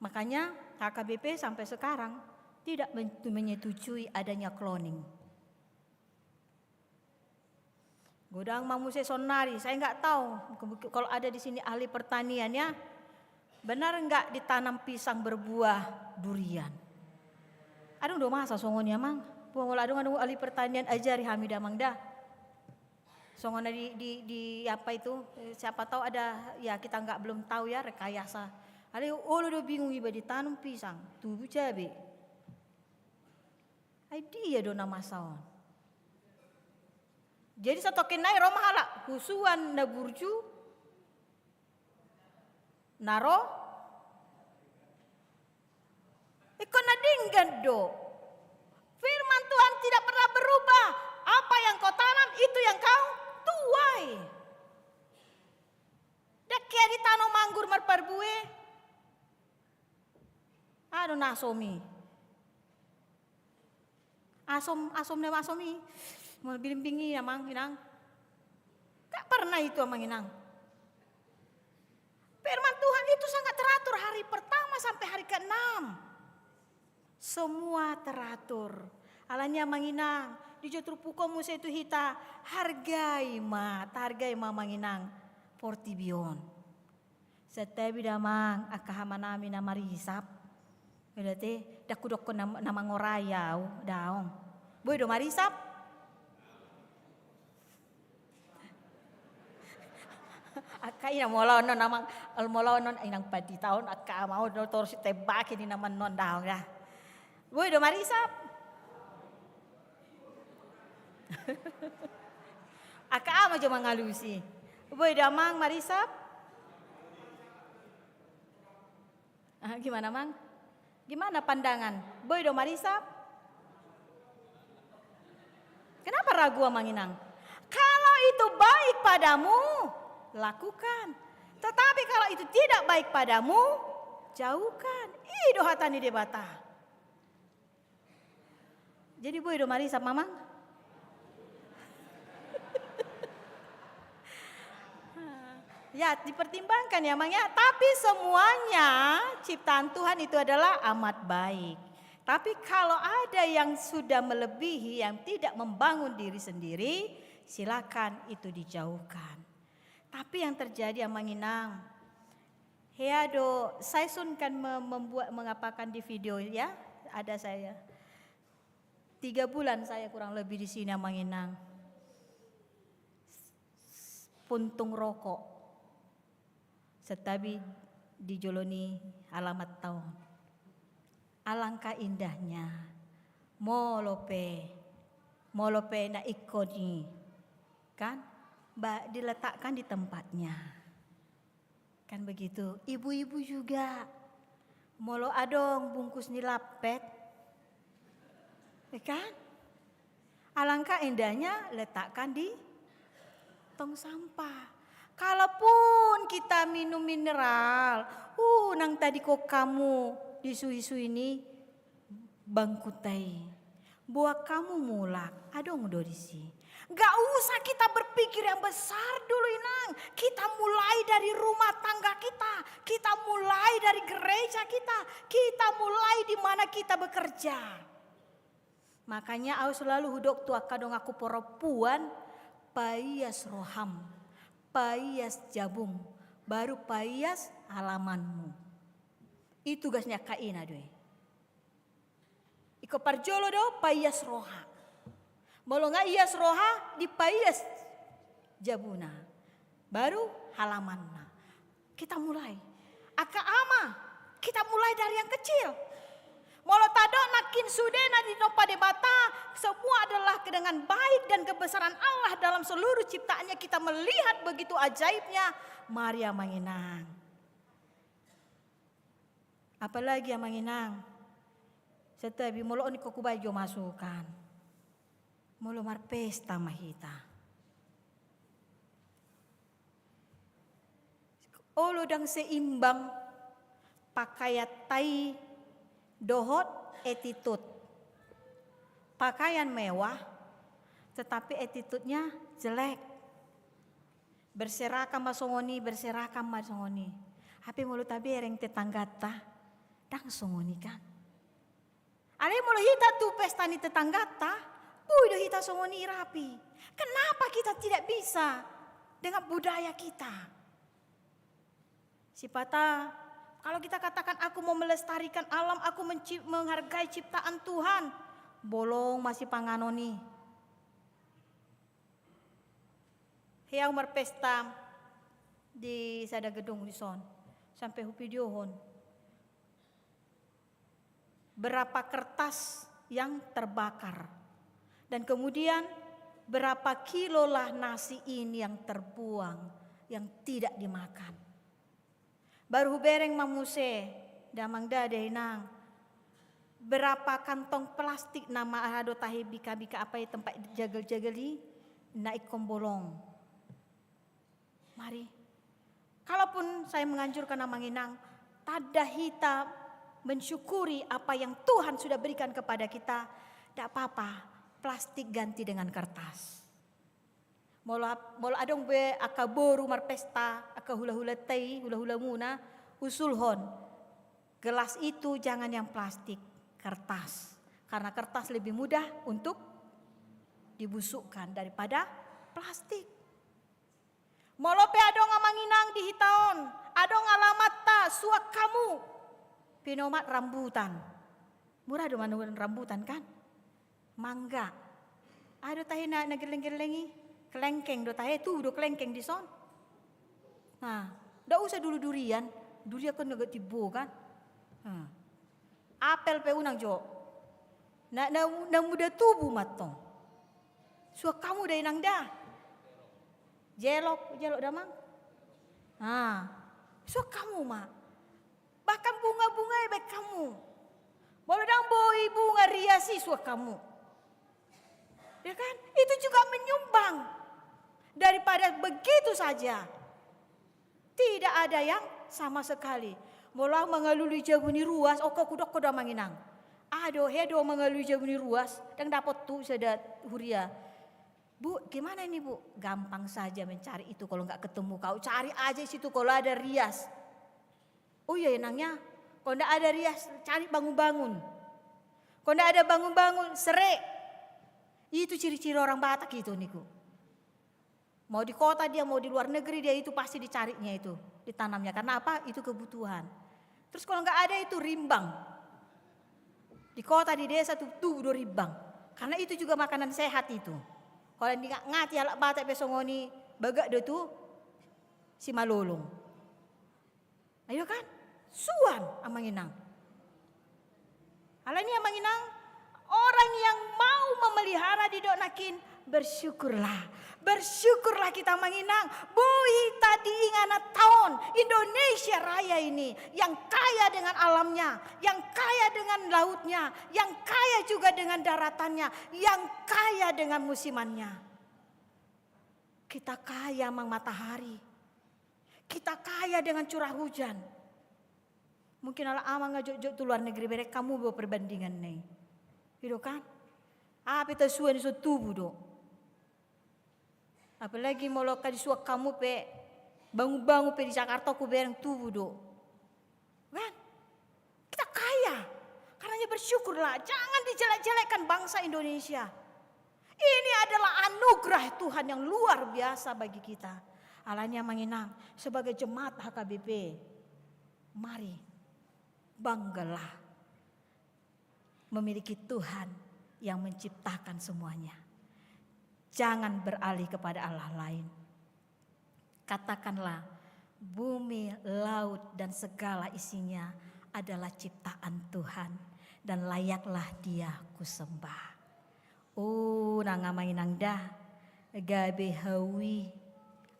Makanya H K B P sampai sekarang tidak men-, menyetujui adanya cloning. Godang ma muse saonnari, saya nggak tahu kalau ada di sini ahli pertanian ya, benar nggak ditanam pisang berbuah durian? Adong do masa songon i, Amang? Molo adong, adong ahli pertanian, ajari hami da, Amang da. Songon na di, di, di apa itu, eh, siapa tahu ada, ya kita nggak, belum tahu ya, rekayasa. Alai olo do bingung iba, ditanam pisang, tubu cabe. Ai dia do na masa on? Jadi satongkin nai ro ma halak, husuan na burju, na ro, ingkon na denggan do. Firman Tuhan tidak pernah berubah. Apa yang kau tanam, itu yang kau tuai. Ndang hea ditanom anggur marparbue. Aha do na asom i? Asom, asom na asom i. Molo bilimbing i, Amang Inang. Nggak pernah itu, Amang Inang. Firman Tuhan itu sangat teratur, hari pertama sampai hari keenam. Semua teratur. Alani, Amang Inang, di jolo turpuk on muse tu hita, hargai ma, tahargai ma, Amang Inang, portibi on. Santabi da, Amang, angka amanami na marisap. Berarti ndang hudokkon na, na mangorai au, daong. Boi do marisap? Angka i na molo on, Amang, molo on, Inang Pandita on, angka ama on torus ditembaki ninna annon, daong da. Boi do marisap? Angka ama jo mangalusi. Boi do, Amang, marisap? Ah, gimana, Mang? Gimana pandangan? Boi do marisap? Kenapa ragu, Amang Inang? Kalau itu baik padamu, lakukan. Tetapi kalau itu tidak baik padamu, jauhkan. I do hata ni Debata. Jadi boi do marisap, Amang? Ya, dipertimbangkan ya, Amang, ya. Tapi semuanya ciptaan Tuhan itu adalah amat baik. Tapi kalau ada yang sudah melebihi, yang tidak membangun diri sendiri, silakan itu dijauhkan. Tapi yang terjadi, Amang Inang, hea do, saya sun kan me-, membuat, mengapakan di video ya, ada saya. Tiga bulan saya kurang lebih di sini, Amang Inang. Puntung rokok. Santabi, di jolo ni alamatta on. Alangkah indahnya, molo pe, molo pe na ingkon i, kan, ba diletakkan di tempatnya. Kan begitu, ibu-ibu juga. Molo adong bungkus ni lampet, ya kan? Alangkah indahnya letakkan di tong sampah. Kalaupun kita minum mineral, uh, nang tadingkon hamu di suhi-suhi ni bangkutta i. Boan hamu mulak, adong do disi. Nggak usah kita berpikir yang besar dulu, Inang. Kita mulai dari rumah tangga kita. Kita mulai dari gereja kita. Kita mulai di mana kita bekerja. Makanya au selalu hudok tu angka donganku perempuan, paias roham, paias jabum, baru paias halamanmu. I tugas ni angka ina do i. Ingkon parjolo do paias roha. Molo nga ias roha, dipaias jabuna. Baru halamanna. Kita mulai. Angka ama, kita mulai dari yang kecil. Molo tadok nangkin sude na dinompa Debata, semua adalah dengan baik dan kebesaran Allah dalam seluruh ciptaannya, kita melihat begitu ajaibnya. Mari amang inang. Apalagi amang inang, setabi molo on ingkon hubaen jo masukan. Molo marpesta ma hita, olo ndang seimbang pakaianta i dohot attitude. Pakaian mewah, tetapi attitude-nya jelek. Berserakan ma songon i, berserakan ma songon i. Hape molo tabereng tetangganta, ndang songon i kan. Alai molo hita tu pesta ni tetangganta, boi do hita songon i rapi. Kenapa kita tidak bisa dengan budaya kita? Sipata, kalau kita katakan, "Aku mau melestarikan alam, aku menci-, menghargai ciptaan Tuhan," bolong ma sipanganon i. Hea au marpesta di sada gedung dison, sampe huvideohon berapa kertas yang terbakar. Dan kemudian berapa kilolah nasi ini yang terbuang, yang tidak dimakan. Baru hubereng ma muse, damang da, dainang, berapa kantong plastik na ma aha do tahe bika-bika apa i tempat jagel-jagel i, na ingkon bolong. Mari. Kalaupun saya menganjurkan amang inang, tanda hita mensyukuri apa yang Tuhan sudah berikan kepada kita, ndak apa-apa, plastik ganti dengan kertas. Molo, molo adong be angka boru marpesta, angka hula-hulanta i, hula-hulamuna, usulhon. Gelas itu jangan yang plastik, kertas. Karena kertas lebih mudah untuk dibusukkan daripada plastik. Molo pe adong amang inang di hita on, adong alamatta suan hamu pinomat rambutan. Mura do manuan rambutan kan? Mangga. Aha do tahe na, na gelleng-gelleng i? Kelengkeng do tahe, tubu do kelengkeng dison. Nah, ndak usah dulu durian. Durian kan agak timbo kan? Nah. Apel pe unang jo. Na, na, na muda tubu ma antong. Suan hamu da inang da. Jelok, jelok damang. Nah, suan hamu ma. Bahkan bunga-bunga i baen hamu. Molo ndang boi bunga rias i, suan hamu. Ya kan? Itu juga menyumbang. Daripada begitu saja. Tidak ada yang sama sekali. Molo au mangalului jabu ni ruas, oke, hudok ho do amang inang. Aha do, hea do mangalului jabu ni ruas, ndang dapot tu sada huria. "Bu, gimana ini, Bu?" "Gampang saja mencari itu kalau nggak ketemu kau. Cari aja situ kalau ada rias." "Oh iya, inang ya. Kalau ndak ada rias, cari bangun-bangun. Kalau ndak ada bangun-bangun, serai." Itu ciri-ciri orang Batak itu, niku. Mau di kota dia, mau di luar negeri dia, itu pasti dicarinya itu, ditanamnya. Karena apa? Itu kebutuhan. Terus kalau nggak ada itu, rimbang. Di kota, di desa tu, tubu do rimbang. Karena itu juga makanan sehat itu. Kalau diingati halak Batak pe songon i, bagak do tu simalolong. Ayo kan? Suan, amang inang. Alani amang inang, orang yang mau memelihara, didok nangkin, bersyukurlah. Bersyukurlah kita amang inang. Boi hita di ingana taon Indonesia Raya ini, yang kaya dengan alamnya, yang kaya dengan lautnya, yang kaya juga dengan daratannya, yang kaya dengan musimannya. Kita kaya amang matahari. Kita kaya dengan curah hujan. Mungkin ala amang nga jotjot tu luar negeri, bereng hamu do perbandinganna i. I do kan? Aha pe tasuan i so tubu do. Apalagi molo angka di suan hamu pe, bangun-bangun pe di Jakarta hubereng tubu do. Kan? Kita kaya. Karenanya bersyukurlah. Jangan dijelek-jelekkan bangsa Indonesia. Ini adalah anugerah Tuhan yang luar biasa bagi kita. Alani amang inang, sebagai jemaat H K B P, mari banggalah memiliki Tuhan yang menciptakan semuanya. Jangan beralih kepada allah lain. Katakanlah, bumi, laut, dan segala isinya adalah ciptaan Tuhan, dan layaklah Dia kusembah. Unang amang inang da, gabe hau i,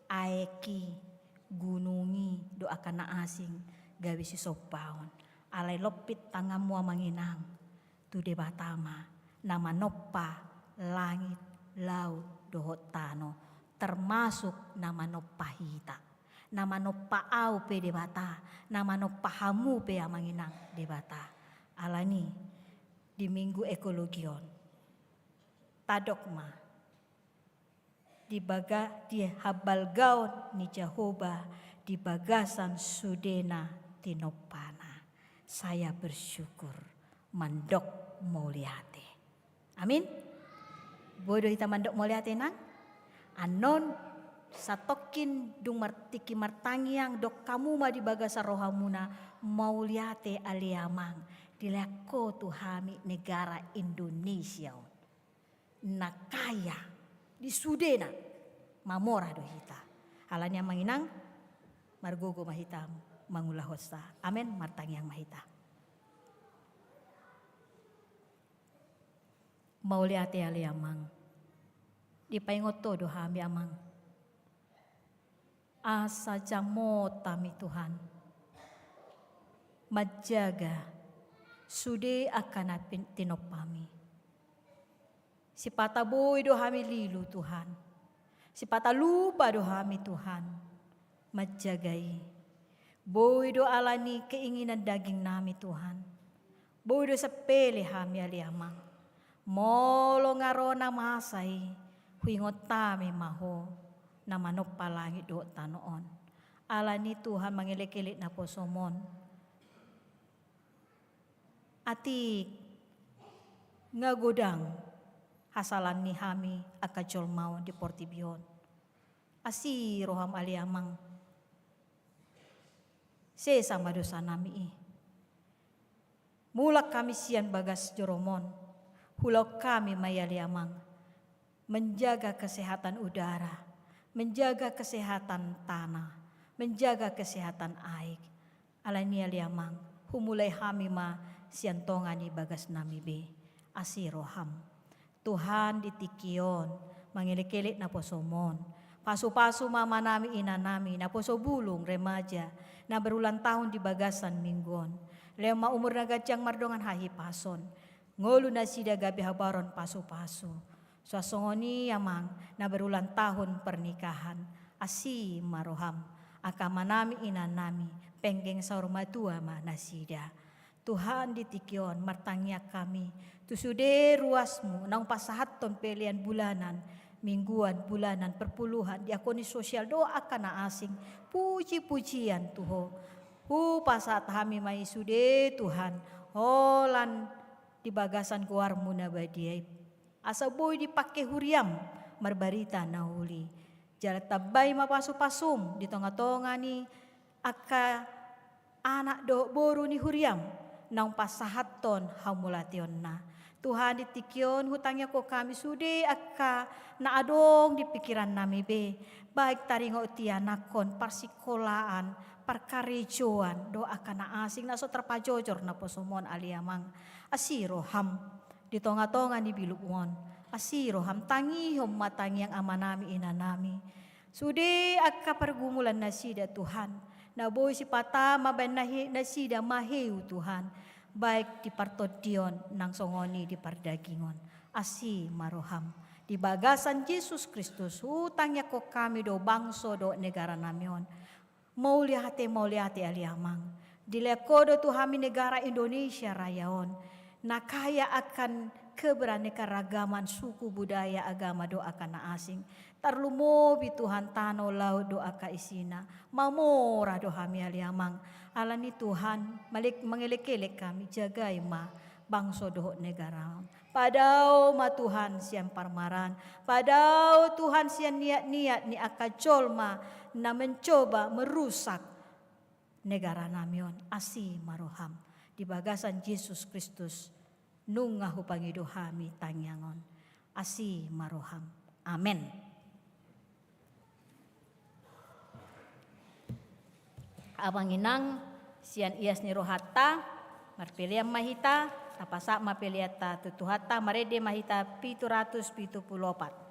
aek i, gunung i, dohot angka na asing, gabe sisombaon. Alai lompit tanganmu amang inang tu Debata ma, na manompa langit, laut, dohot tano, termasuk na manompa hita. Na manompa au pe Debata, na manompa hamu pe amang inang Debata. Alani, di minggu ekologi on, tadok ma, di baga-, di habalgaon ni Jahowa di bagasan sudena tinompana. Saya bersyukur, mandok mauliate. Amin. Boi do hita mandok mauliate nang? Annon, satongkin dung mar-, tingki martangiang, dok hamu ma di bagasan rohamuna, mauliate ale amang, dilehon Ho tu hami negara Indonesia on. Na kaya di sudena, mamora do hita. Alani amang inang, margogo ma hita mangulahonsa. Amen, martangiang ma hita. Mauliate ale amang. Dipaingot Ho do hami amang. Asa jamot hami Tuhan. Manjaga sude angka na pin-, tinompami. Sipata boi do hami lilu Tuhan. Sipata lupa do hami Tuhan. Manjaga i. Boi do alani keinginan dagingnami Tuhan. Boi do sepele hami ale amang. Molo nga ro na masa i, huingot hami ma Ho, na manompa langit dohot tano on. Alani Tuhan mangelekelek naposom on. Atik, nga godang hasalahan ni hami angka jolma on di portibi on. Asi roham ale amang. Sesa ma dosanami i. Mulak hami sian bagas jorom on. Ulaon hami ma i ale amang. Menjaga kesehatan udara, menjaga kesehatan tanah, menjaga kesehatan aek. Alani ale amang, humulai hami ma sian tonga ni bagasnami be. Asi roham. Tuhan di tingki on, mangelekelek naposom on. Pasupasu ma amanami inanami, naposo bulung, remaja, na berulang tahun di bagasan minggu on. Lehon ma umur na ganjang mardongan hahipason. Ngolu nasida gabe habaron pasupasu. Suang songon i amang, na berulang tahun pernikahan. Asi ma roham. Angka amanami inanami, penggeng saur matua ma nasida. Tuhan di tingki on, martangiang hami. Tu sude ruasmu, naung pasahathon pelean bulanan, mingguan, bulanan, perpuluhan, di akun ni sosial dohot angka na asing, puji-pujian tu Ho. Hupasahat hami ma i sude Tuhan, holan di bagasan goarmu na badia i. Asa boi dipangke huriam, marbarita na uli. Jala tambai ma pasupasum di tongatonga ni angka anak dohot boru ni huriam, naung pasahathon hamauliateonna. Tuhan, di tingki on hutangiangkon hami sude angka na adong di pingkiran nami be, baik taringot tianakkon, parsikolaan, parkarejoan, dohot angka na asing na so tarpajojor naposom on, ale Amang. Asi roham di tonga-tonga ni bilum on. Asi roham, tangihon ma tangiang amanami inanami. Sude angka pargumulan nasida Tuhan, na boi sipata mambahen nahe-, nasida maheu Tuhan, baik di partondion nang songon i di pardagingon. Asi ma roham. Di bagasan Jesus Kristus, hutangiangkon hami do bangso dohot negara nami on. Mauliate, mauliate ale Amang. Dilehon Ho do tu hami negara Indonesia raya on, na kaya akan keberaneka ragaman suku, budaya, agama dohot angka na asing. Tarlumobi Tuhan tano laut dohot angka isina. Mamora do hami ale Amang. Alani Tuhan, malek-, mangelek-elek hami, jagai ma bangso dohot negara on. Padao ma Tuhan sian parmaraan, padao Tuhan sian niat-niat ni angka jolma na mencoba merusak negara nami on. Asi ma roham. Di bagasan Jesus Kristus nunga hupangido hami tangiang on. Asi ma roham. Amen. Amang inang, sian ias ni rohanta, marpelean ma hita, tapasahat ma peleanta tu Tuhanta, marende ma hita pitu ratus pitu pulu opat.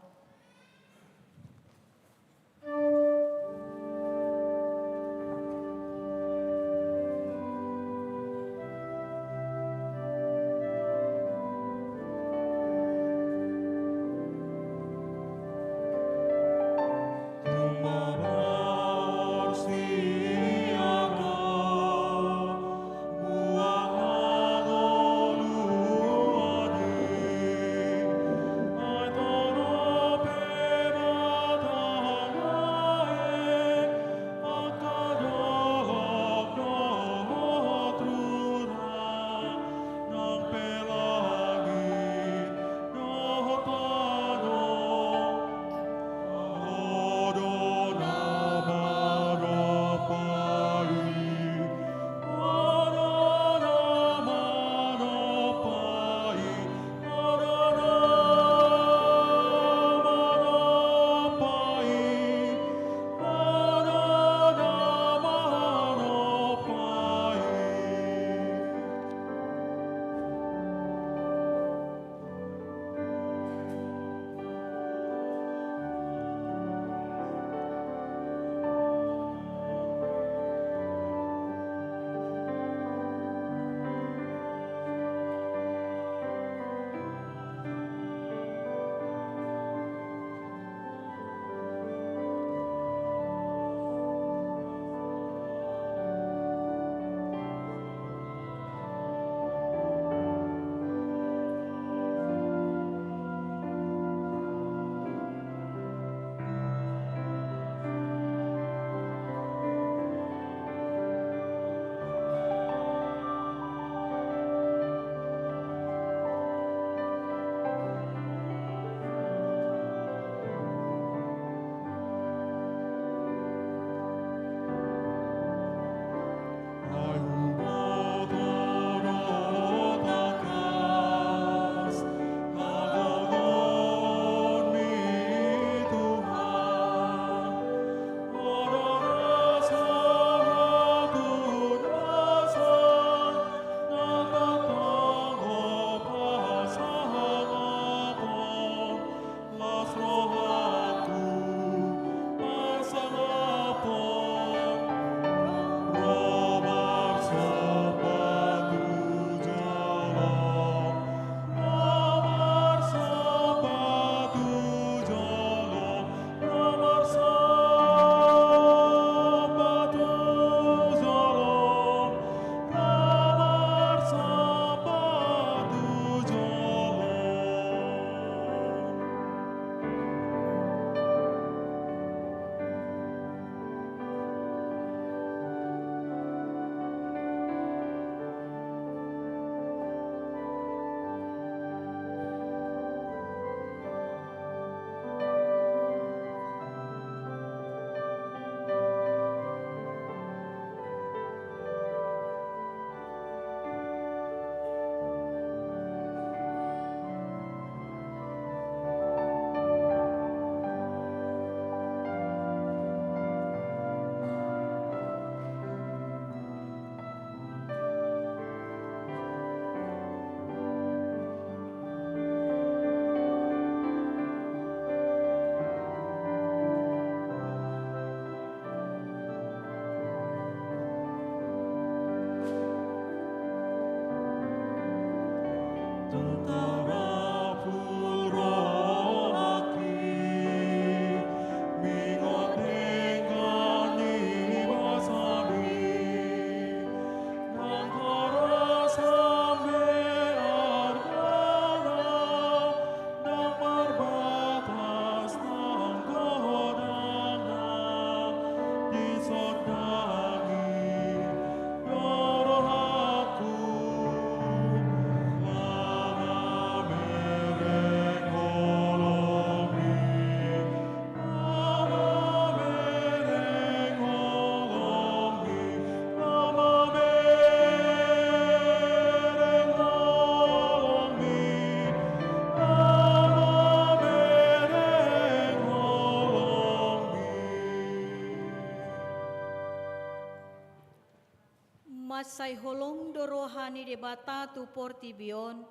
Sai holong do roha ni Debata tu portibi on,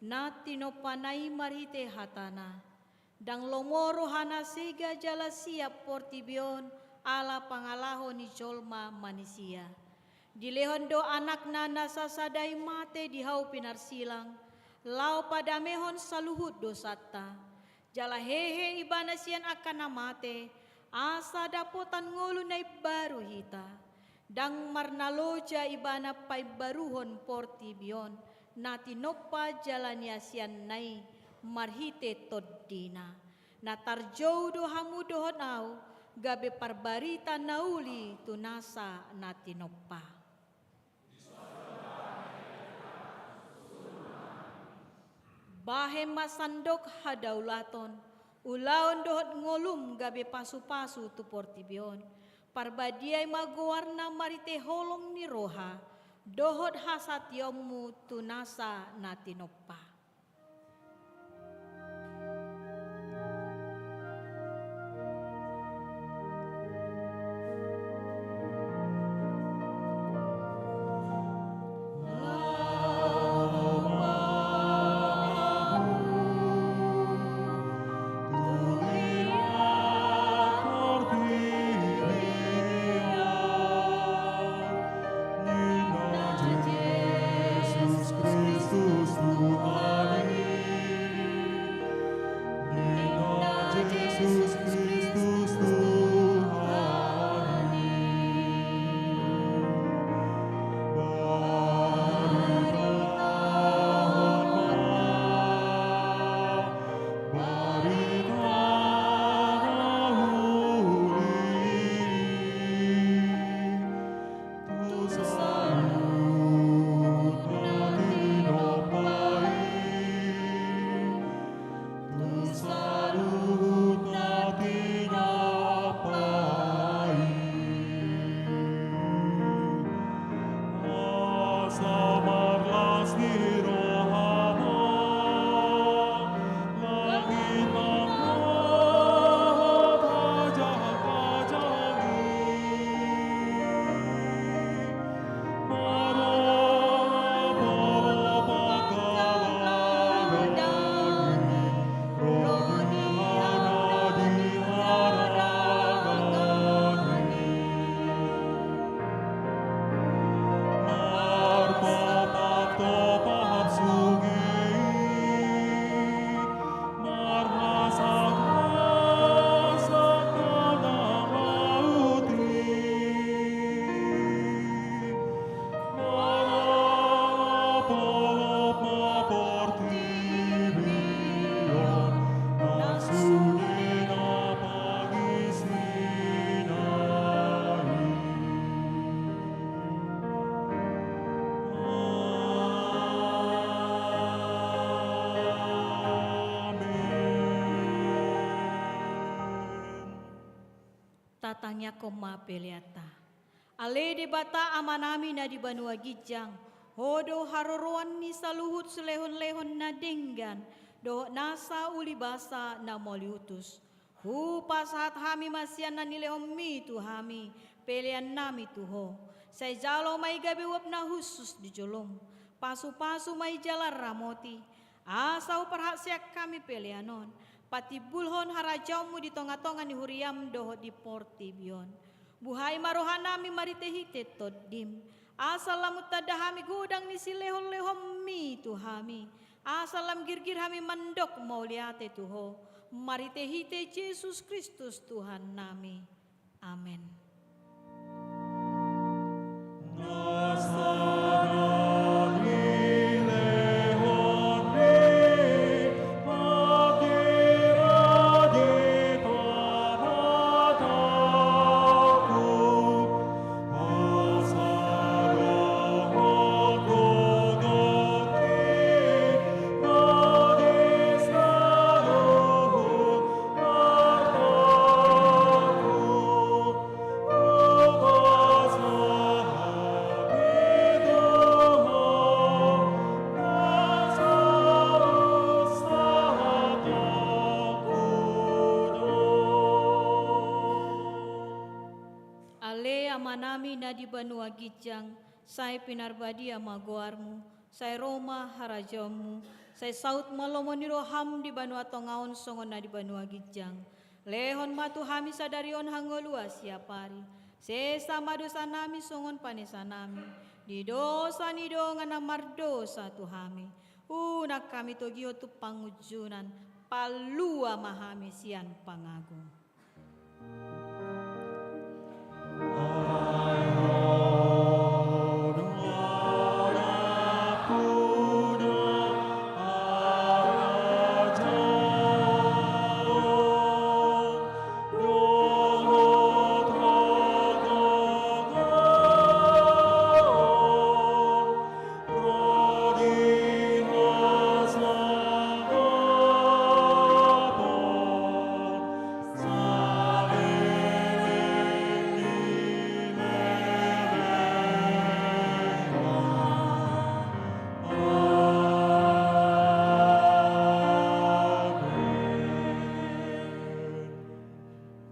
na tinompana i marhite hatana. Ndang lomo rohana sega jala siap portibi on ala pangalaho ni jolma manisia. Dilehon do anakna na sasada i mate di hau pinarsilang, laho padamehon saluhut dosanta. Jala hehe ibana sian angka na mate, asa dapotan ngolu na imbaru hita. Ndang marnaloja ibana paimbaruhon portibi on, na tinompa jala niasianna i marhite tondina. Na tarjou do hamu dohot ahu, gabe parbarita na uli tu nasa na tinompa. Bahen ma sandok hadaulaton, ulaon dohot ngolum gabe pasupasu tu portibi on. Parbadia i ma goarna marhite holong ni roha, dohot hasationmu tu nasa na tinompa. Ninna Jesus Kristus Tuhan i. Baritahon ma barita na uli i tu saluhut na tinompa i, tu saluhut na tinompa i. Asa marlas ni roha ma, langit ma, tajahajahi. Marhasak-hasak na laut i, marolopolop ma portibi on, na sude na pangisina i. Amen. Tatangiangkon ma peleanta. Ale Debata Amanami na di banua ginjang, Ho do haroroan ni saluhut silehonlehon na denggan, dohot nasa ulibasa na mauliutus. Hupasahat hami ma sian na nilehonMi tu hami, peleannami tu Ho. Sai jalo ma i gabe uap na hushus di jolom. Pasupasu ma i jala ramoti. Asa huparhaseang hami pelean on, patimbulhon harajaonMu di tongatonga ni huriaM dohot di portibi on. Buhai ma rohanami marhitehite TondiM. Asa lam tanda hami godang ni silehonlehonMi tu hami. Asa lam girgir hami mandok mauliate tu Ho. Marhitehite Jesus Kristus Tuhannami. Amen. Ale Amanami na di banua ginjang, Sai pinarbadia ma goarmu, sai ro ma harajaonmu, sai saut ma lomo ni roham di banua tonga on songon na di banua ginjang. Lehon ma tu hami sadari on hangoluan siapari. Sesa ma dosanami songon panesanami di dosa ni dongan na mardosa tu hami. Unang hami togihon tu pangunjunan, palua ma hami sian pangago.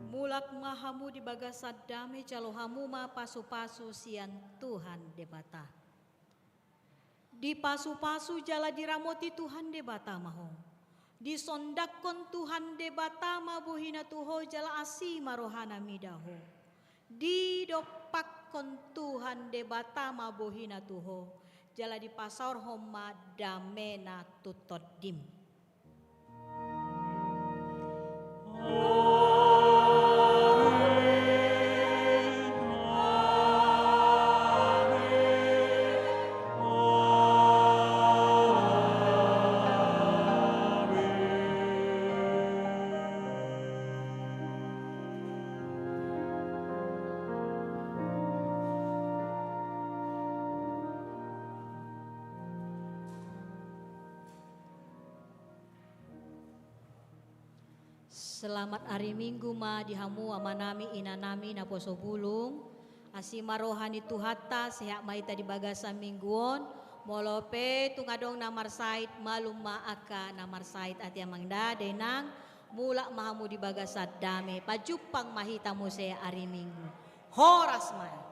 Mulak ma hamu di bagasan dame, jalo hamu ma pasupasu sian Tuhan Debata. Dipasupasu jala diramoti Tuhan Debata ma ho. Disondangkon Tuhan Debata ma bohina tu ho jala asi ma rohana mida ho. Didompakkon Tuhan Debata ma bohina tu ho jala dipasaorhon ma damena tu tondim. Selamat ari Minggu ma di hamu amanami, inanami naposo bulung. Asi ma roha ni Tuhanta, sehat ma hita di bagasan minggu on. Molo pe tung adong na marsahit, malum ma angka na marsahit. Ate amang, inang, mulak ma hamu di bagasan dame. Pajumpang ma hita muse ari Minggu. Horas ma.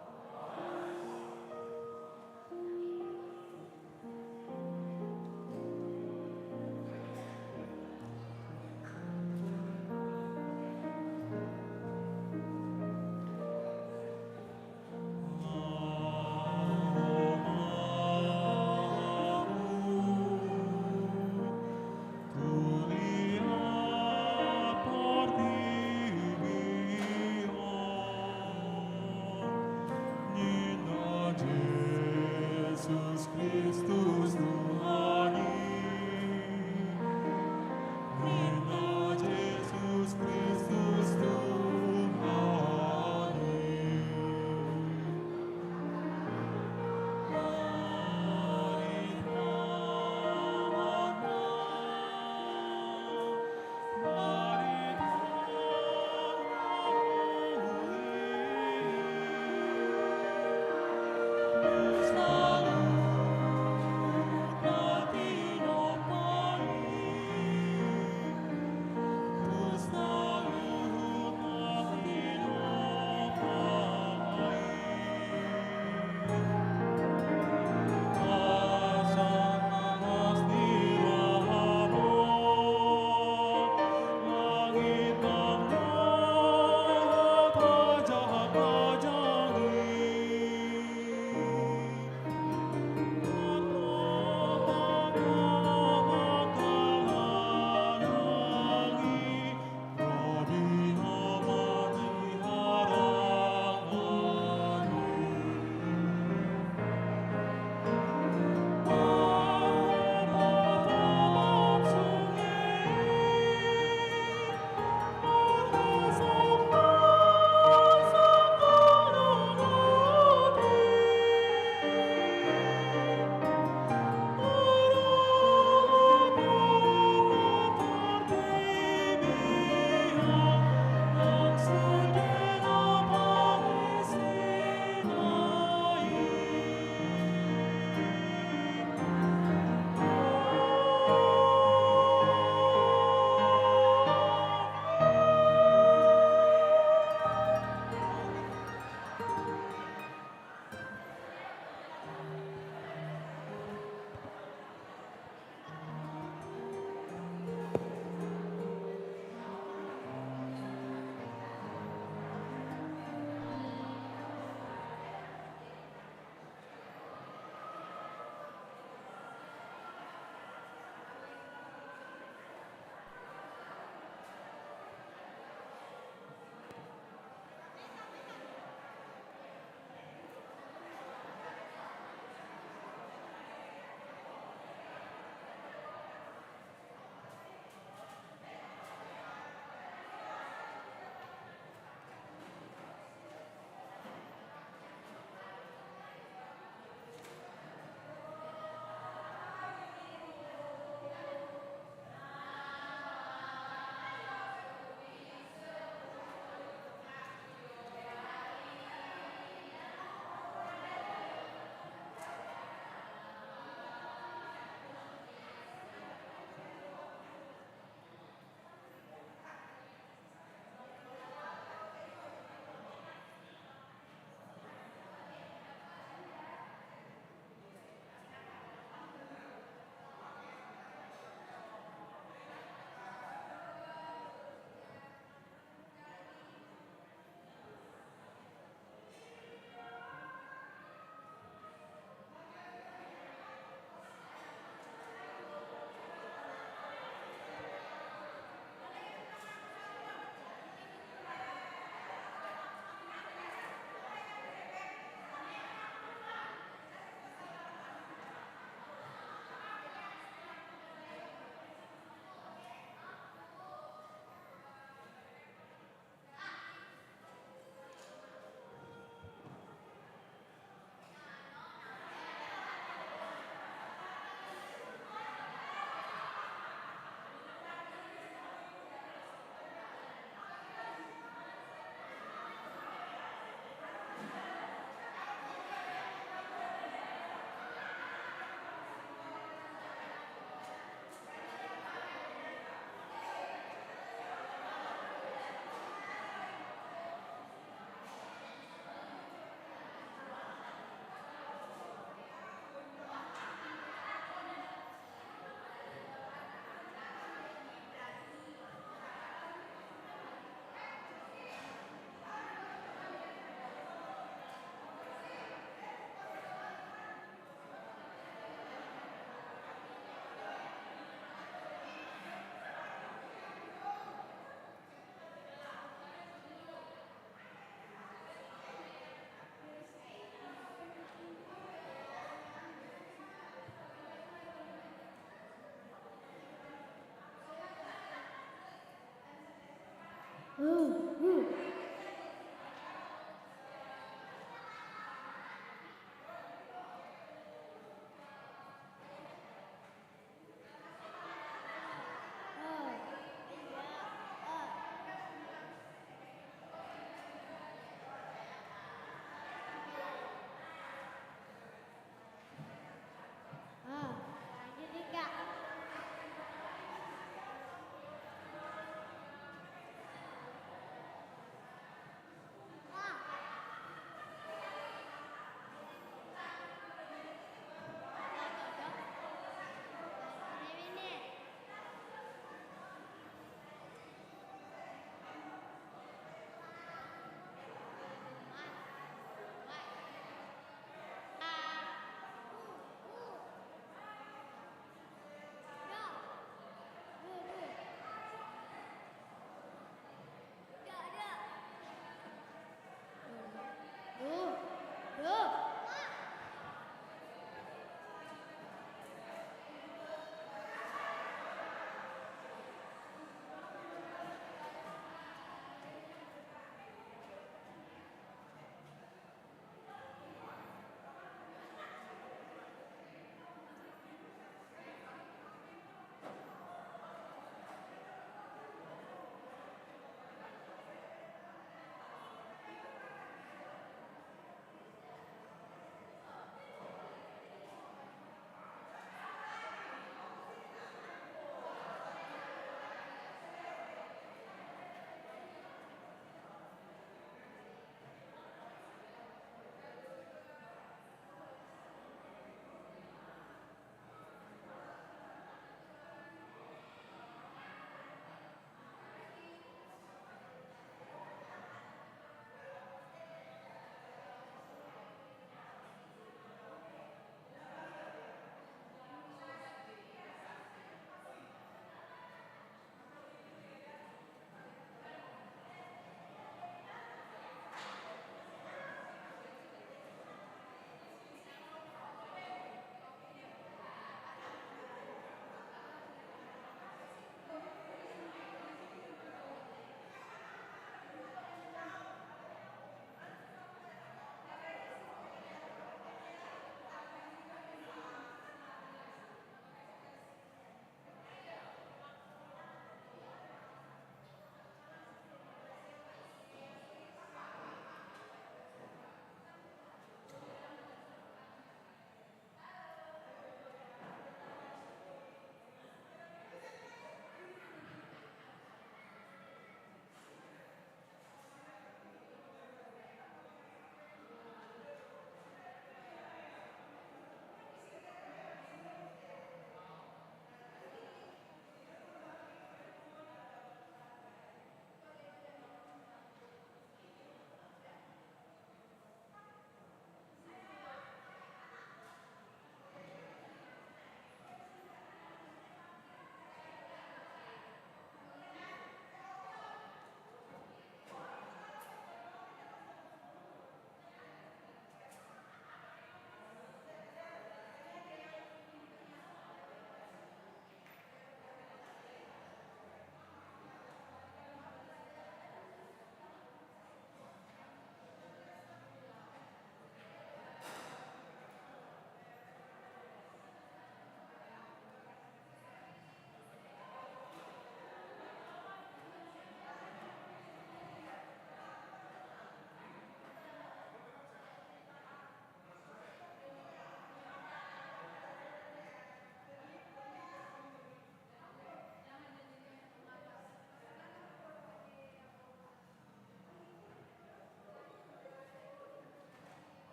Hmm.